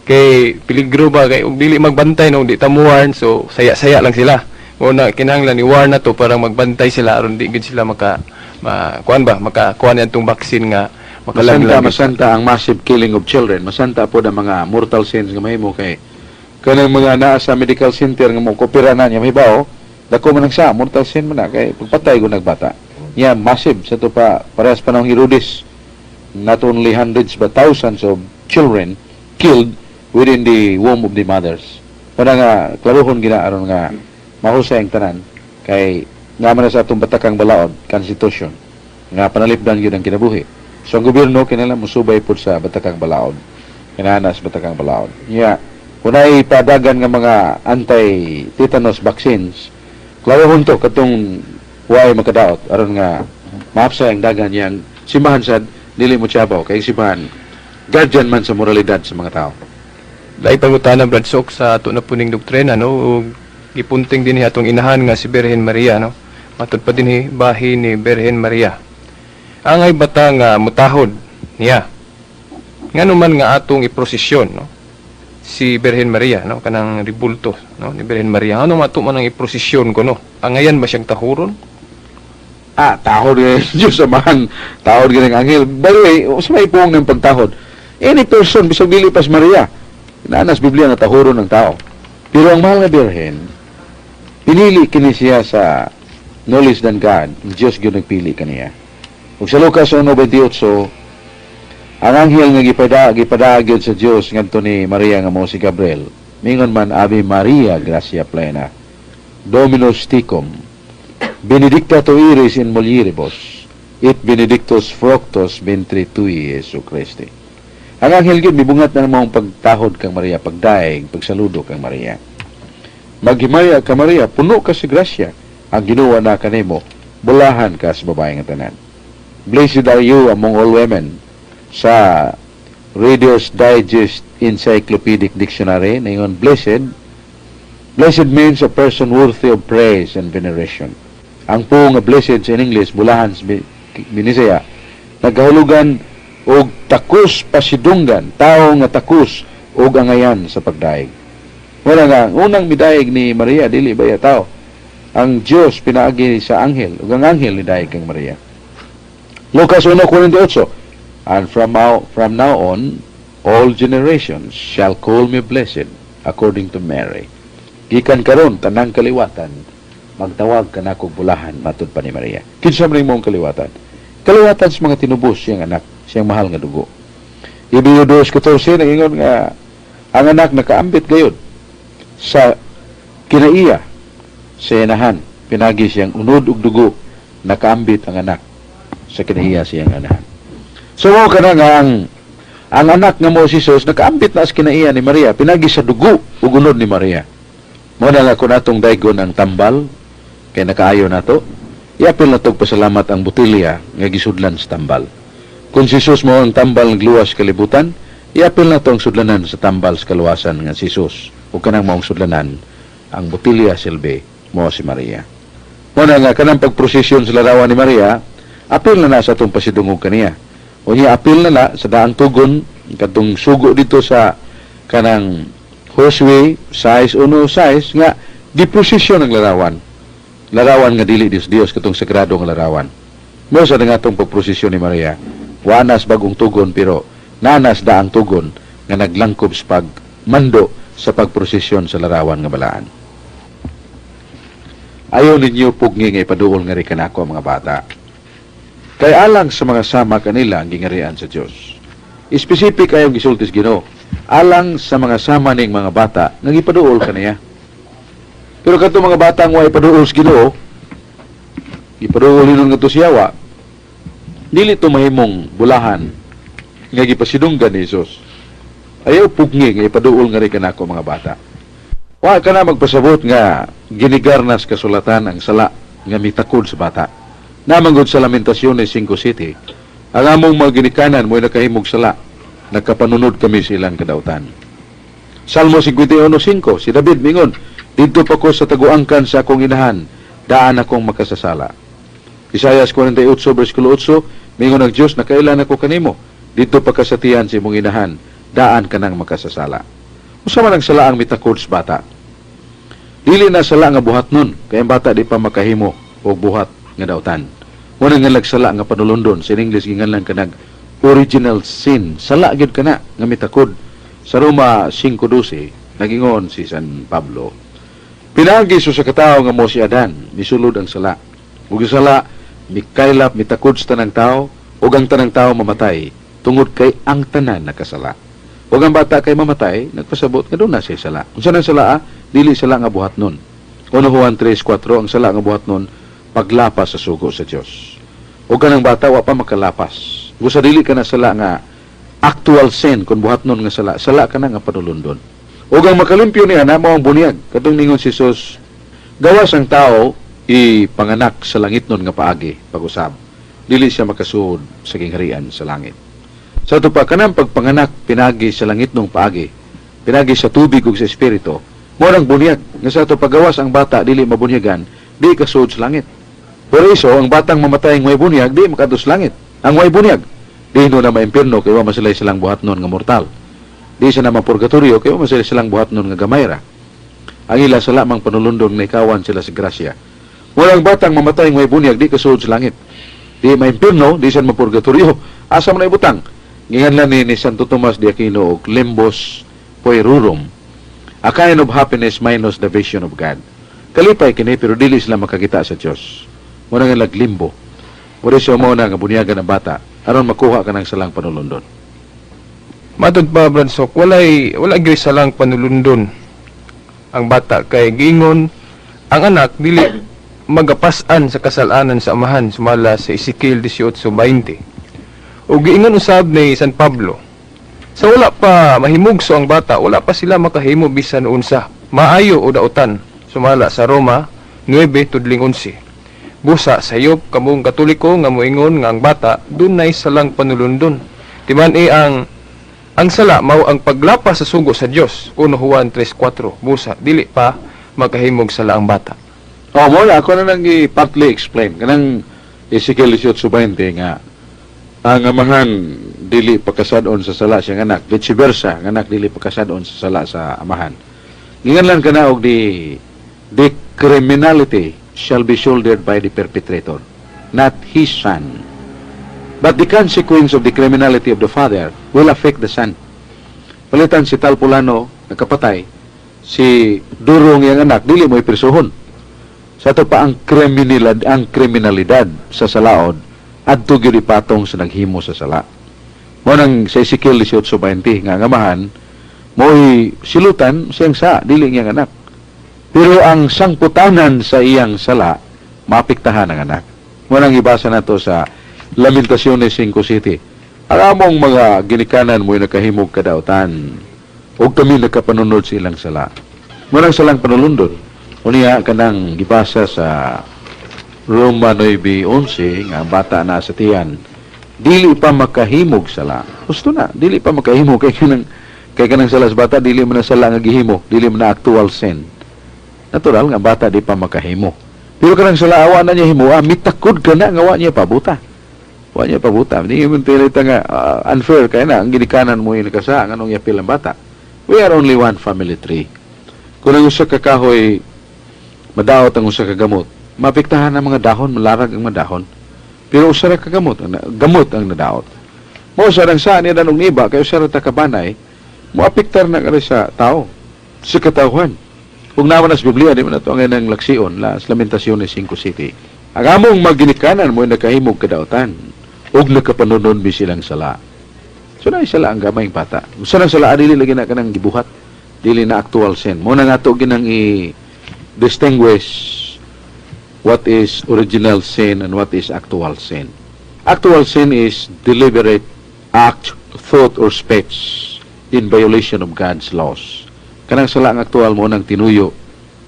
Kay peligro ba kay ug dili magbantay, no, di ta mo warn, so saya-saya lang sila. Una kinahanglan i-warn na to para magbantay sila aron di gid sila maka ma, kuan ba maka kuan atong vaccine nga Masanta, makalaglag. Masanta ang massive killing of children. Masanta po ang mga mortal sins nga mahimo kay kanang mga naa sa medical center nga mo kopira na niya mahibaw, dako man ang sa mortal sin man na kay pagpatay ko nagbata. Nya massive sa to pa, parehas pa ng Herodes. Not only hundreds but thousands of children killed within the womb of the mothers. Para nga klaruhon gina aron nga mahusay ang tanan kay nga man na sa atong batakang balaod, constitution, nga panalipdan gyud ang kinabuhi. So ang gobyerno kinahanglan mosubay pud sa batakang balaod. Kinahanglan sa batakang balaod. Nya kung naay padagan nga mga anti-tetanus vaccines, klaruhon to katong way makadaot aron nga maapsay ang dagan yang simbahan sad dili mo tsabaw kay simbahan guardian man sa moralidad sa mga tao. Lahi pangutana, Brad Sok, sa ato na puning doktrina, no, ug gipunting dinhi atong inahan nga si Birhen Maria, no. Matud pa dinhi bahin ni Birhen Maria. Angay bata nga mutahod niya? Ngano man nga atong iprosesyon, no, si Birhen Maria, no, kanang ribulto, no, ni Birhen Maria? Ano mato man ang iprosesyon ko, no? Angayan ba siyang tahuron? Ah, tahod gyud Diyos amahan, tahod gyud ang anghel. By the way, sa may puong ng pagtahod, any person bisag dili pas Maria, naanas Biblia nga tahuron ng tao. Pero ang mahal nga Birhen, pinili kini siya sa no less than God, ang Diyos gyud nagpili kaniya. Ug sa Lucas 1:28, ang anghel nga gipadaag gyud sa Dios ngadto ni Maria nga mao si Gabriel, mingon man, "Ave Maria, gratia plena, Dominus tecum, benedicta tu eris in mulieribus, et benedictus fructus ventris tui, Iesu Christe." Ang anghel gyud mibungat na maong pagtahod kang Maria, pagdaig, pagsaludo kang Maria. "Maghimaya ka, Maria, puno ka sa grasya, ang Ginoo na kanimo, bulahan ka sa babae nga tanan." "Blessed are you among all women." Sa Reader's Digest Encyclopedic Dictionary, ningon blessed, blessed means a person worthy of praise and veneration. Ang po nga blessed sa in English, bulahan sa Binisaya, nagkahulugan og takos pasidunggan, tao nga takos og angayan sa pagdaig. Wala nga, ang unang midaig ni Maria, dili ba ya tao? Ang Diyos pinaagi sa anghel, ug ang anghel nidaig kang Maria. Lucas 1:48, "And from now on, all generations shall call me blessed," according to Mary. Gikan karon tanang kaliwatan, magtawag kanakog bulahan, matud pa ni Maria. Kinsa man mong kaliwatan? Kaliwatan sa mga tinubos siyang anak, siyang mahal nga dugo. Hebreo 2:14 nagingon nga ang anak nakaambit gayud sa kinaiya sa inahan, pinagi siyang unod ug dugo, nakaambit ang anak sa kinaiya siyang anahan. So mao kana nga ang anak nga mo si Jesus nakaambit na sa kinaiya ni Maria pinagi sa dugo ug unod ni Maria. Mo na nga kung atong daygon ang tambal kay nakaayo nato, iapil na tog pasalamat ang botelya nga gisudlan sa tambal. Kung si Jesus mo ang tambal ng luwas kalibutan, iapil na ang sudlanan sa tambal sa kaluwasan nga si Jesus ug kanang maong sudlanan. Ang botilya silbi mo si Maria. Muna nga kanang pagprosesyon sa larawan ni Maria, apil na na sa atong pasidungog kaniya. Unya apil na na sa daang tugon kadtong sugo dito sa kanang Josue 6:1 6 nga giprosesyon ang larawan. Larawan nga dili Dios Dios, katong sagrado nga larawan. Mo sa nga atong pagprosesyon ni Maria, wanas bagong tugon pero nanas daang tugon nga naglangkob sa pagmando sa pagprosesyon sa larawan nga balaan. Ayaw ninyo pugni nga ipaduol nga kanako ang mga bata. Kay alang sa mga sama kanila ang gingarian sa Dios. Specific ayong gisultis Ginoo. Alang sa mga sama ning mga bata nga gipaduol kaniya. Pero kadto mga bata nga way paduol sa Ginoo, gipaduol hinon ngadto siyawa, dili to mahimong bulahan nga gipasidunggan ni Jesus. Ayaw pugni nga ipaduol nga rin kanako mga bata. Wa ka na magpasabot nga ginigarnas kasulatan ang sala nga mitakod sa bata. Namanggod sa Lamentaciones 5:7, ang among mga ginikanan mo'y nakahimog sala, nagkapanunod kami sa ilang kadautan. Salmo 51:5, si David mingon, didto pa ko sa taguangkan sa akong inahan, daan akong makasasala. Isayas 48 versikulo 8, mingon ang Dios, nakailan ako kanimo, didto pa ka sa tiyan sa imong inahan, daan ka nang makasasala. Usa man ang sala ang mitakod sa bata? Dili na sala nga buhat nun, kay ang bata di pa makahimo og buhat nga dautan. Muna nga lagsala nga panulundon, sa English ginganlan kanag original sin. Sala gyud kana nga mitakod. Sa Roma 5:12, nagingon si San Pablo, pinaagi sa katawo nga mo si Adan, misulod ang sala. Ug sala mikaylap mitakod sa tanang tao, ug ang tanang tao mamatay tungod kay ang tanan nakasala. Ug ang bata kay mamatay, nagpasabot nga doon na siya sala. Unsa nang sala? Dili sala nga buhat nun. 1 Juan 3:4, ang sala nga buhat nun, paglapas sa sugo sa Dios. Ug kanang bata wa pa makalapas. Gusa dili ka na sala nga actual sin kung buhat nun nga sala, sala ka na nga panulundon. Ug ang makalimpyo niya na mao ang bunyag. Katong ningon si Jesus, gawas ang tao ipanganak sa langit nun nga paagi, pag-usab. Dili siya makasuod sa gingharian sa langit. Sa ato pa, kanang pagpanganak pinagi sa langit nung paagi, pinagi sa tubig ug sa espiritu, mao nang bunyag. Nga sa ato pagawas ang bata dili mabunyagan, di kasuod sa langit. Por iso, ang batang mamatay ang may bunyag, di makadto sa langit. Ang may bunyag, di no na maimpirno, kay wa masilay silang buhat nun nga mortal. Di siya na mapurgatorio, kay wa masilay silang buhat nun nga gamayra. Ang ila sala mang panulundon na ikawan sila sa grasya. Walang batang mamatay ang may bunyag, di kasuod sa langit. Di maimpirno, di siya mapurgatorio. Asa man na ibutang? Nginganlan ni Santo Tomas de Aquino og limbus puerorum. A kind of happiness minus the vision of God. Kalipay kini pero dili sila makakita sa Dios. Muna nga naglimbo. Muna siya mo na nga bunyagan ang bata aron makuha ka ng salang panulundon. Matod pa, Bradsok, wala gyud salang panulundon ang bata kay giingon ang anak dili magapas-an sa kasalanan sa amahan sumala sa Ezekiel 18:20. O giingon usab ni San Pablo, sa wala pa mahimugso ang bata, wala pa sila makahimo bisan unsa, maayo o dautan, sumala sa Roma 9:11. Busa sayop kamong Katoliko nga moingon nga ang bata dunay salang panulundon. Timan e ang sala mao ang paglapas sa sugo sa Dios, 1 Juan 3:4. Busa dili pa makahimog sala ang bata. Oh, mo na ako na nang i-partly explain kanang Ezekiel 18:20 nga ang amahan dili pagkasad-on sa sala siyang anak, vice versa, ang anak dili pagkasad-on sa sala sa amahan. Nginganlan kana og the criminality shall be shouldered by the perpetrator, not his son. But the consequence of the criminality of the father will affect the son. Palitan si Talpulano nakapatay, si Durong iyang anak dili mo ipresohon. Sa ato pa ang kriminalidad sa salaod adto gyud ipatong sa naghimo sa sala. Mo nang sa Ezekiel 18:20 nga ang amahan mo'y silutan siyang sa dili niyang anak. Pero ang sangputanan sa iyang sala maapektahan ang anak. Mo nang ibasa nato sa Lamentaciones 5:7. Ang among mga ginikanan mo'y nakahimog kadautan ug kami nakapanunod sa ilang sala. Mo nang salang panulundon. Unya kanang gibasa sa Roma 9:11 nga ang bata na sa tiyan dili pa makahimog sala. Gusto na, dili pa makahimog kay kanang sala sa bata dili man na sala nga gihimo, dili man na actual sin. Natural nga bata di pa makahimo. Pero kanang sala wa na niya himoa, mitakod ka na nga wa niya pabuta. Wa niya pabuta. Di mo tilita nga unfair kay na ang ginikanan mo yung nakasa nganong iapil ang bata. We are only one family tree. Kung ang usa ka kahoy madaot ang usa ka gamot, maapektahan ang mga dahon, malarag ang mga dahon. Pero usa ra ka gamot, gamot ang nadaot. Mao sa nang sa ni og niba kay usa ra ta ka banay, moapektar na kari sa tao, sa katawhan. Kung naman sa Biblia, di man nato ang nang laksion, las Lamentaciones 5:7. Ang among maginikanan mo nakahimog kadautan, ug nakapanunon mi silang sala. So na sala ang gamayng bata. Usa nang sala dili lagi na kanang gibuhat, dili na actual sin. Mo na nga to ginang i distinguish what is original sin and what is actual sin. Actual sin is deliberate act, thought, or speech in violation of God's laws. Kanang sala ang aktual mo nang tinuyo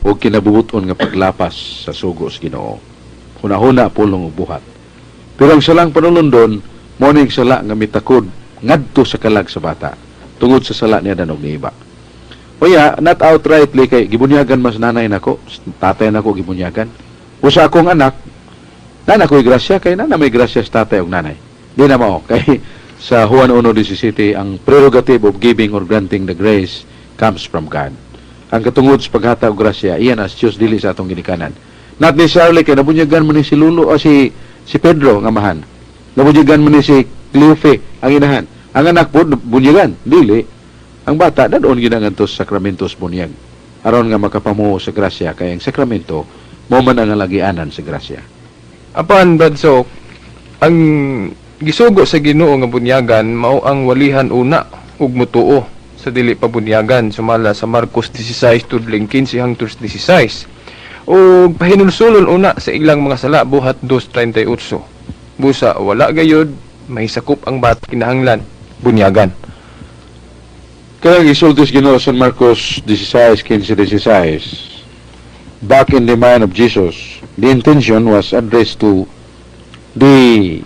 o kinabubuton nga paglapas sa sugo sa Ginoo. Huna-huna, pulong ug buhat. Pero ang salang panulundon, mo ning sala nga mitakod ngadto sa kalag sa bata tungod sa sala niya danog ni iba. Oya, not outrightly kay gibunyagan mas nanay nako, tatay nako gibunyagan. O sa akong anak, nana ko'y grasya kay nana may grasya sa tatay ug nanay. Di na mao kay sa Juan 1:17, ang prerogative of giving or granting the grace comes from God. Ang katungod sa paghatag og grasya, iyan as Diyos, dili sa atong ginikanan. Not necessarily kay nabunyagan man ni si Lulo o si Pedro nga amahan. Nabunyagan man ni si Cleofe ang inahan. Ang anak po bunyagan, dili. Ang bata dadon ginangantos sa sakramentos bunyag. Aron nga makapamuho sa grasya kay ang sakramento mo man ang alagianan sa grasya. Apan, Brad Sok, ang gisugo sa Ginoo nga bunyagan mao ang walihan una ug mutuo sa dili pa bunyagan sumala sa Marcos 16 tudling 15 hangtod 16 ug pahinulsulon una sa ilang mga sala, Buhat 2:38. Busa wala gayud mahisakop ang bata, kinahanglan bunyagan. Kaya gisulti sa Ginoo sa Marcos 16, 15, 16, back in the mind of Jesus, the intention was addressed to the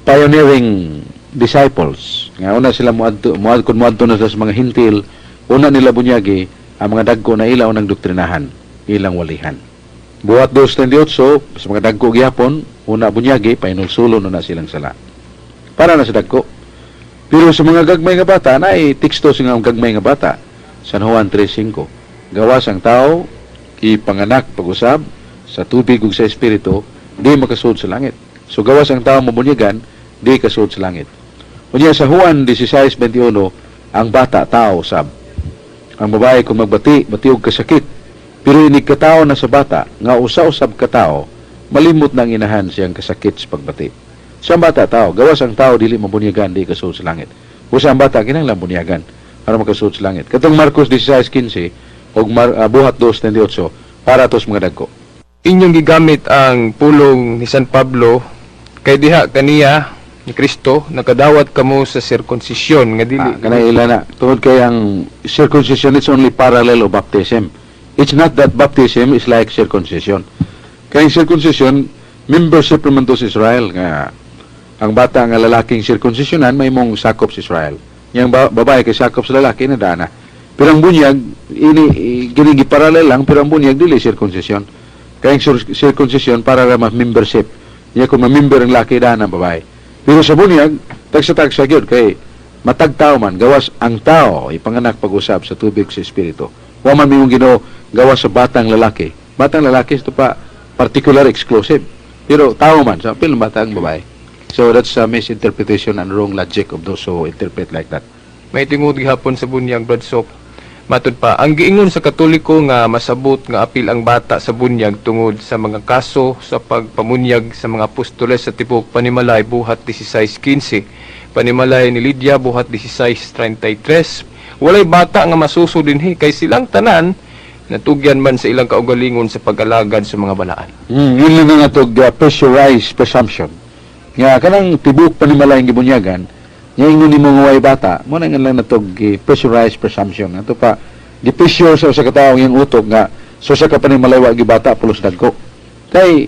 pioneering disciples. Nga una sila muadto, muad kun muadto na sila sa mga Hentil, una nila bunyagi ang mga dagko na ila unang doktrinahan, ilang walihan. Buhat 2:28, sa mga dagko gihapon, una bunyagi, pahinulsulon na silang sala. Para na sa dagko. Pero sa mga gagmay nga bata, na teksto sa nga gagmay nga bata, San Juan 3:5. Gawas ang tao, ipanganak pag-usab, sa tubig ug sa espiritu, di makasud sa langit. So gawas ang tao mabunyagan, di kasud sa langit. Unya sa Juan 16:21, ang bata tao sab. Ang babae kung magbati, bati og kasakit. Pero inig katao na sa bata, nga usa-usab katao, malimot na ang inahan siyang kasakit sa pagbati. Sa ang bata tao, gawas ang tao dili mabunyagan, di kasud sa langit. Usa ang bata kinahanglan bunyagan para makasud sa langit. Katong Marcos 16:15 ug Buhat 2:28 para tos mga dagko. Inyong gigamit ang pulong ni San Pablo kay diha kaniya ni Kristo nakadawat kamo sa sirkunsisyon nga dili Kanay ila na tungod kay ang circumcision, it's only parallel of baptism. It's not that baptism is like circumcision. Kay ang circumcision, membership naman to sa Israel nga ang bata nga lalaking sirkumsisyonan may mong sakop sa Israel. Yang babae kay sakop sa lalaki na dana. Pero ang bunyag ini gini parallel lang, pero ang bunyag dili circumcision. Kay ang circumcision para ra ma membership. Nya kung ma-member ang laki, dana ang babae. Pero sa bunyag, tagsa-tagsa gyud kay matag tao man gawas ang tao ipanganak pag-usab sa tubig, sa espiritu. Wa man miyong Ginoo gawas sa batang lalaki. Batang lalaki ito pa particular exclusive. Pero tao man sa apil ng batang babae. So that's a misinterpretation and wrong logic of those who interpret like that. May tingod gihapon sa bunyag, Brad Sok. Matud pa, ang giingon sa Katoliko nga masabot nga apil ang bata sa bunyag tungod sa mga kaso sa pagpamunyag sa mga apostoles sa tibok panimalay, Buhat 16:15. Panimalay ni Lydia, Buhat 16:33. Walay bata nga masuso dinhi kay silang tanan natugyan man sa ilang kaugalingon sa pag-alagad sa mga balaan. Yun lang nga tog pressurized presumption. Nga kanang tibok panimalay ang gibunyagan, nga ingon nimo nga way bata, mo na nga lang natog pressurized presumption. Ato pa gi-pressure sa usa ka tawo ang iyang utok nga so sa ka panimalay wa gibata pulos dagko. Kay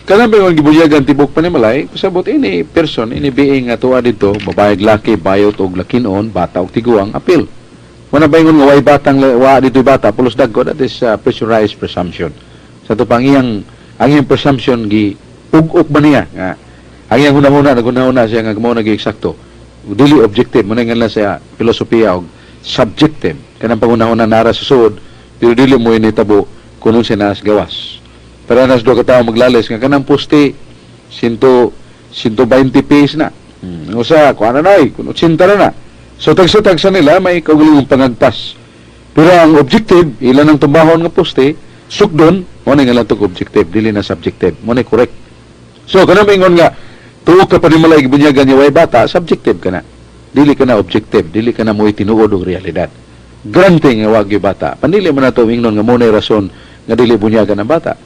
kanang ba yung gibunyagan tibok panimalay, pasabot ini person, ini being nga tuwa didto, babae, laki, bayot og lakinon, bata og tiguang, apil. Muna ba ingon nga way batang wa dito'y bata pulos dagko, that is pressurized presumption. Sa ato pang iyang ang iyang presumption gi ug-ok ba niya nga ang iyang hunahuna, naghunahuna siya nga mao nagi eksakto. Dili objective mo na nga sa filosofiya og subjective kanang panghunahuna nara sa suod pero dili mo initabo kuno siya nas gawas. Pero nas duha ka tawo maglalis nga kanang poste 120 piece na. Usa kuan na nay, kun 80 na na. So tagsa-tagsa nila may kaugalingong pangagpas. Pero ang objective, ilan ang tumbahon nga poste, sukdon, mo na nga lang objective, dili na subjective. Mo na correct. So kanang ingon nga tuo ka panimalay gibunyagan niya way bata, subjective ka na. Dili ka na objective, dili ka na mo'y tinuod og realidad. Granting nga wag gyud bata. Panili mo na to ingnon nga mo na rason nga dili bunyagan ang bata.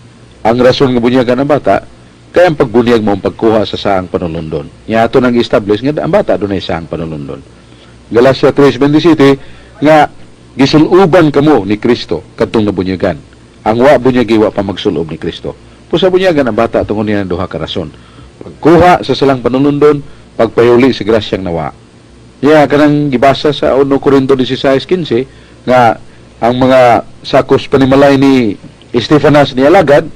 Ang rason nga bunyagan ang bata, kaya ang pagbunyag mo ang pagkuha sa saang panulundon. Nya ato nang establish nga ang bata dunay saang panulundon. Galatia 3:27 nga gisuluban kamo ni Kristo kadtong nabunyagan. Ang wa bunyagi wa pa magsulob ni Kristo. Pusa bunyagan ang bata tungod niya ng duha ka rason. Pagkuha sa salang panulundon, pagpahuli sa grasyang nawa. Ya kanang gibasa sa 1 Corinto 16:15 nga ang mga sakos panimalay ni Estefanas ni alagad,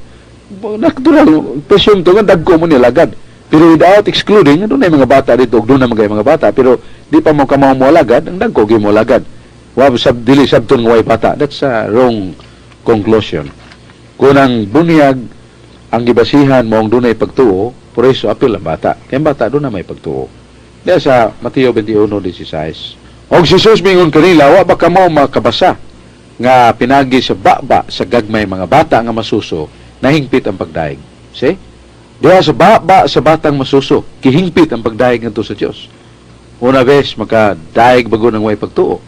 natural presume to nga dagko mo ni alagad. Pero without excluding, doon mga bata dito, ug doon na mga bata, pero di pa mo kamaw mo alagad, ang dagko gyud mo alagad. Wa sab dili sabton nga way bata. That's a wrong conclusion. Kung ang bunyag ang gibasihan mo ang dunay pagtuo, por eso apil ang bata. Kaya ang bata doon na may pagtuo. Diya sa Mateo 21:16. Og si Jesus mingon kanila, wa ba kamo makabasa nga pinagi sa baba sa gagmay mga bata nga masuso, nahingpit ang pagdaig. See? Diha sa baba sa batang masuso, kihingpit ang pagdaig ngadto sa Dios. Una vez makadaig bago ng way pagtuo.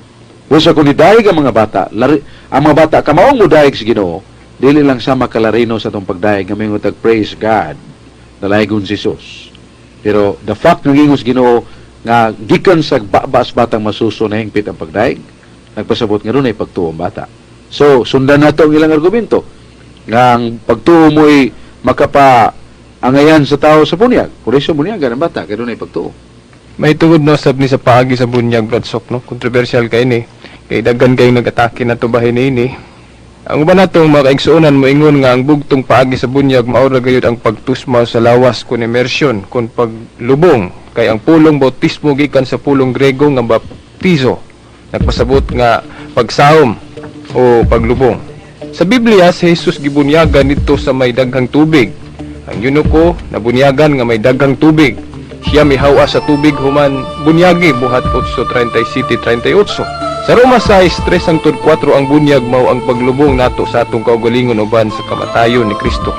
Busa kung nidaig ang mga bata, lari, ang mga bata kamaong mo daig sa Ginoo, dili lang sa makalarino sa atong pagdaig nga mingon tag praise God, nalaygon si Jesus. Pero the fact nga gingon sa Ginoo nga gikan sa baba sa batang masuso nahingpit ang pagdaig, nagpasabot nga dunay pagtuo ang bata. So sundan nato ang ilang argumento nga ang pagtuo mo'y makapa angayan sa tao sa bunyag. Por eso bunyagan ang bata kay dunay pagtuo. May tungod no sab ni sa paagi sa bunyag, Bradsok, no? Controversial kay ni. Kay daghan kayong nag-atake na to bahin ini. Ang uban natong mga kaigsuonan moingon nga ang bugtong paagi sa bunyag mao ra gayud ang pagtusma sa lawas kun immersion kun paglubong, kay ang pulong bautismo gikan sa pulong Grego nga baptizo, nagpasabot nga pagsahom o paglubong. Sa Biblia, si Jesus gibunyagan nito sa may daghang tubig. Ang eunuko nabunyagan nga may daghang tubig. Siya mihawa sa tubig human bunyagi, Buhat 8:37-38. Sa Roma 6:3 hangtod 4, ang bunyag mao ang paglubong nato sa atong kaugalingon uban sa kamatayon ni Kristo.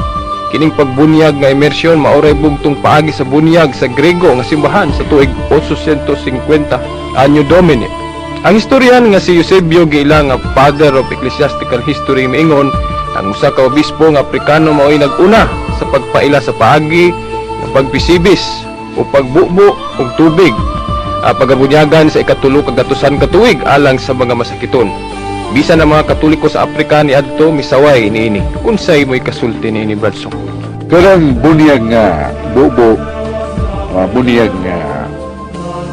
Kining pagbunyag nga immersion mao ray bugtong paagi sa bunyag sa Grego nga simbahan sa tuig 850 Anno Domini. Ang historian nga si Eusebio, giila nga father of ecclesiastical history, miingon ang usa ka obispo nga Afrikano mao'y nag-una sa pagpaila sa paagi nga pagbisibis o pagbubo og tubig, pagabunyagan sa ikatulo kagatusan ka tuig alang sa mga masakiton. Bisan ang mga Katoliko sa Afrika niadto misaway niini. Unsay mo'y kasulti niini, Bradsok? Kanang bunyag nga bubo, bunyag nga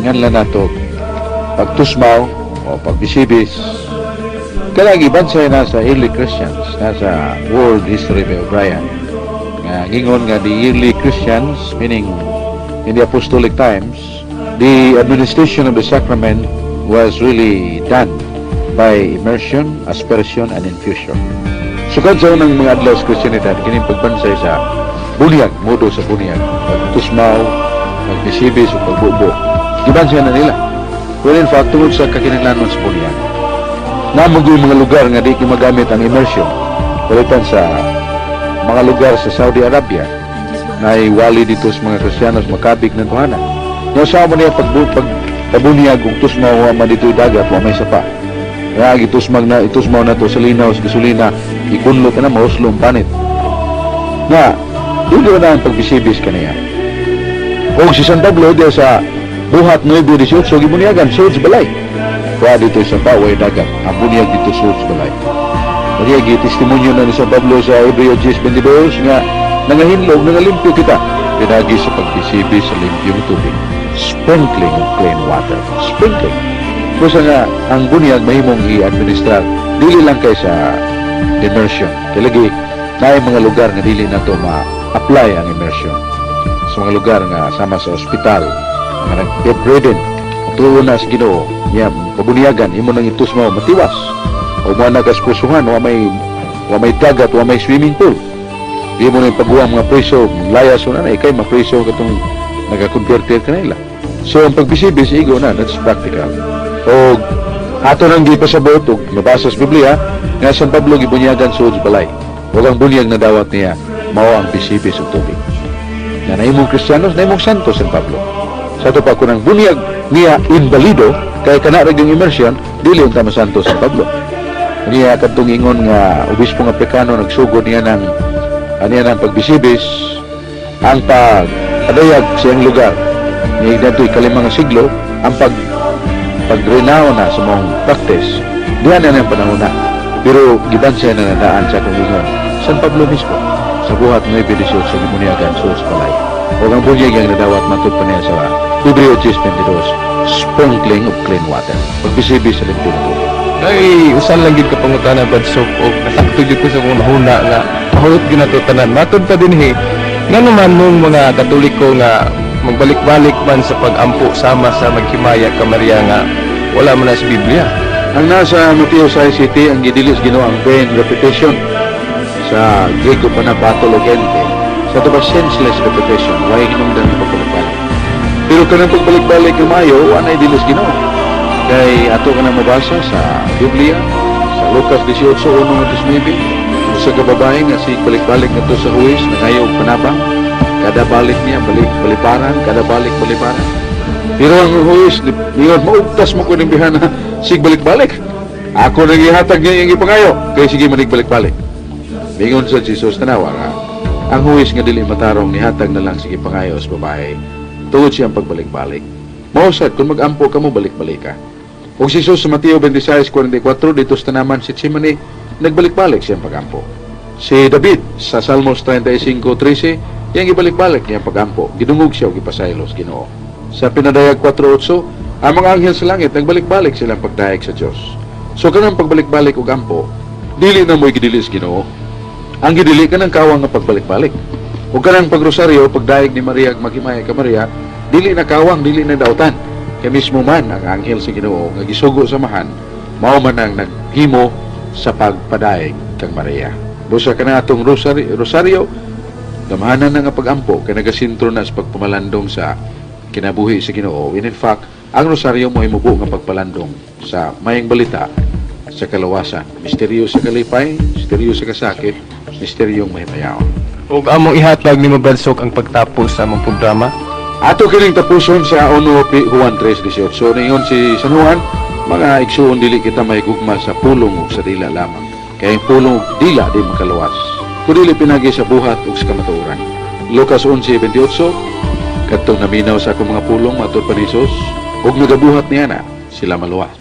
nganlan nato pagtusmaw o pagbisibis, kanang ibansay na sa early Christians, nasa World History by O'Brien, nga ngingon nga the early Christians, meaning in the apostolic times, the administration of the sacrament was really done by immersion, aspersion, and infusion. Sukad sa unang mga adlaw sa Kristiyanidad, kining pagbansay sa bunyag, modo sa bunyag, pagtusmaw, pagbisibis, o pagbubo, gibansay na nila. Well, in fact, tungod sa kakinahanglanon sa bunyag, namugoy mga lugar nga di magamit ang immersion. Palitan sa mga lugar sa Saudi Arabia, na wali dito sa mga Kristiyanos makabig ng tuhana. No, sa mo niya pag pabunyag kung tusmaw wa man dito dagat, wa may sapa. Nga gitusmag na itusmaw na to sa linaw sa gasolina, ikunlo ka na mauslo ang panit. Nga dili na ang pagbisibis kaniya. Og si San Pablo diya sa Buhat 9:18 gibunyagan sulod sa balay. Wa dito sa way dagat, ang bunyag dito sulod sa balay. Kaya gitestimonyo na ni San Pablo sa Hebreo 10:22 nga nangahinlog, nangalimpyo kita pinagi sa pagbisibi sa limpyong tubig. Sprinkling of clean water. Sprinkling. Busa nga ang bunyag mahimong i-administrar dili lang kay sa immersion. Kay lagi naay mga lugar nga dili nato ma-apply ang immersion. Sa mga lugar nga sama sa ospital, mga nag-bedridden, tuo na sa Ginoo, niya pabunyagan imo nang itus mo matiwas. O mo na kaspusuhan, wa may dagat, wa may swimming pool. Di mo na yung mga preso, layas na na, ikay mapreso katong nagakonvertir ka nila. So, ang pagbisibis, igo na, that's practical. O, ato nang gipasabot, og nabasa sa Biblia, nga San Pablo gibunyagan sa balay. Ug ang bunyag na dawat niya, mao ang bisibis og tubig. Na naimong Kristiyanos, naimong Santo San Pablo. Sa ato pa, kung ang bunyag niya inbalido, kay kana ra yung immersion, dili unta masanto San Pablo. Niya kadtong ingon nga obispong Aprikano, nagsugod niya ng niya ng pagbisibis, ang pagpadayag sa iyang lugar ni dadto ikalimang siglo, ang pagrenaw na sa mong practice diyan na ang panahon na, pero gibansay na nadaan sa akong ingon San Pablo mismo sa Buhat 9:18 gibunyagan sa balay, o ang bunyag ang nadawat matud pa niya sa Hebreo 10:22, sprinkling of clean water, pagbisibis sa limpyo na tubig. Kay usan lang gid ka pangutana, Brad Soap, og nasakto jud ko sa akong hunahuna nga mahurot gyud nato tanan. Matod pa dinhi, ngano man mong mga Katoliko nga magbalik-balik man sa pag-ampo sama sa maghimaya ka Maria nga wala man na sa Biblia? Ang nasa Mateo 6:7, ang gidili sa Ginoo ang vain repetition, sa Grego pa na patologente. Sa ito ba, senseless repetition, way hinungdan ng pagbalik-balik. Pero kanang pagbalik-balik ng mayo, wala dili sa Ginoo. Kay ato ka na mabasa sa Biblia, sa Lucas 18:1-9, sa kababae nga si balik-balik na to sa huwis, nangayo og panabang, kada balik niya, balik, baliparan, kada balik, baliparan. Pero ang huwis, niyon, maugtas mo ko ng bihana, sig balik-balik. Ako nang ihatag niya yung ipangayo, kay sige manig balik-balik. Mingon sa Jesus, tanawa nga, ang huwis nga dili matarong nihatag na lang sige pangayo sa babae, tungod siyang pagbalik-balik. Mausad, kung mag-ampo ka mo, balik-balik ka. Ug si Jesus sa Mateo 26:44, dito sa tanaman si Getsemane, nagbalik-balik siyang pagampo. Si David sa Salmos 35:13, yang ibalik-balik niya pagampo. Gidungog siya og gipasaylo sa Ginoo. Sa Pinadayag 4:8, ang mga anghel sa langit nagbalik-balik silang pagdayeg sa Dios. So kanang pagbalik-balik og ampo, dili na mo'y gidili sa Ginoo. Ang gidili kanang kawang nga pagbalik-balik. Ug kanang pagrosaryo, pagdayeg ni Maria ag maghimaya ka Maria, dili na kawang, dili na dautan. Kay mismo man ang anghel sa Ginoo nga gisugo sa Amahan, mao man ang naghimo sa pagpadayeg kang Maria. Busa kana atong rosaryo, gamahanan na nga pagampo kay nagasentro na sa pagpamalandong sa kinabuhi sa Ginoo. And in fact, ang rosaryo mo mubo nga pagpalandong sa mayang balita sa kalawasan. Misteryo sa kalipay, misteryo sa kasakit, misteryong mahimayaon. Ug among ihatag nimo, Brad Sok, ang pagtapos sa among programa. Ato kining tapuson sa 1 Juan 3:18. Ningon si San Juan, mga igsuon, dili kita may gugma sa pulong ug sa dila lamang. Kay ang pulong ug dila di makaluwas, kun dili pinagi sa buhat ug sa kamatuoran. Lucas 11:28, kadtong naminaw sa akong mga pulong, matud pa ni Jesus, ug nagabuhat niya na, sila maluwas.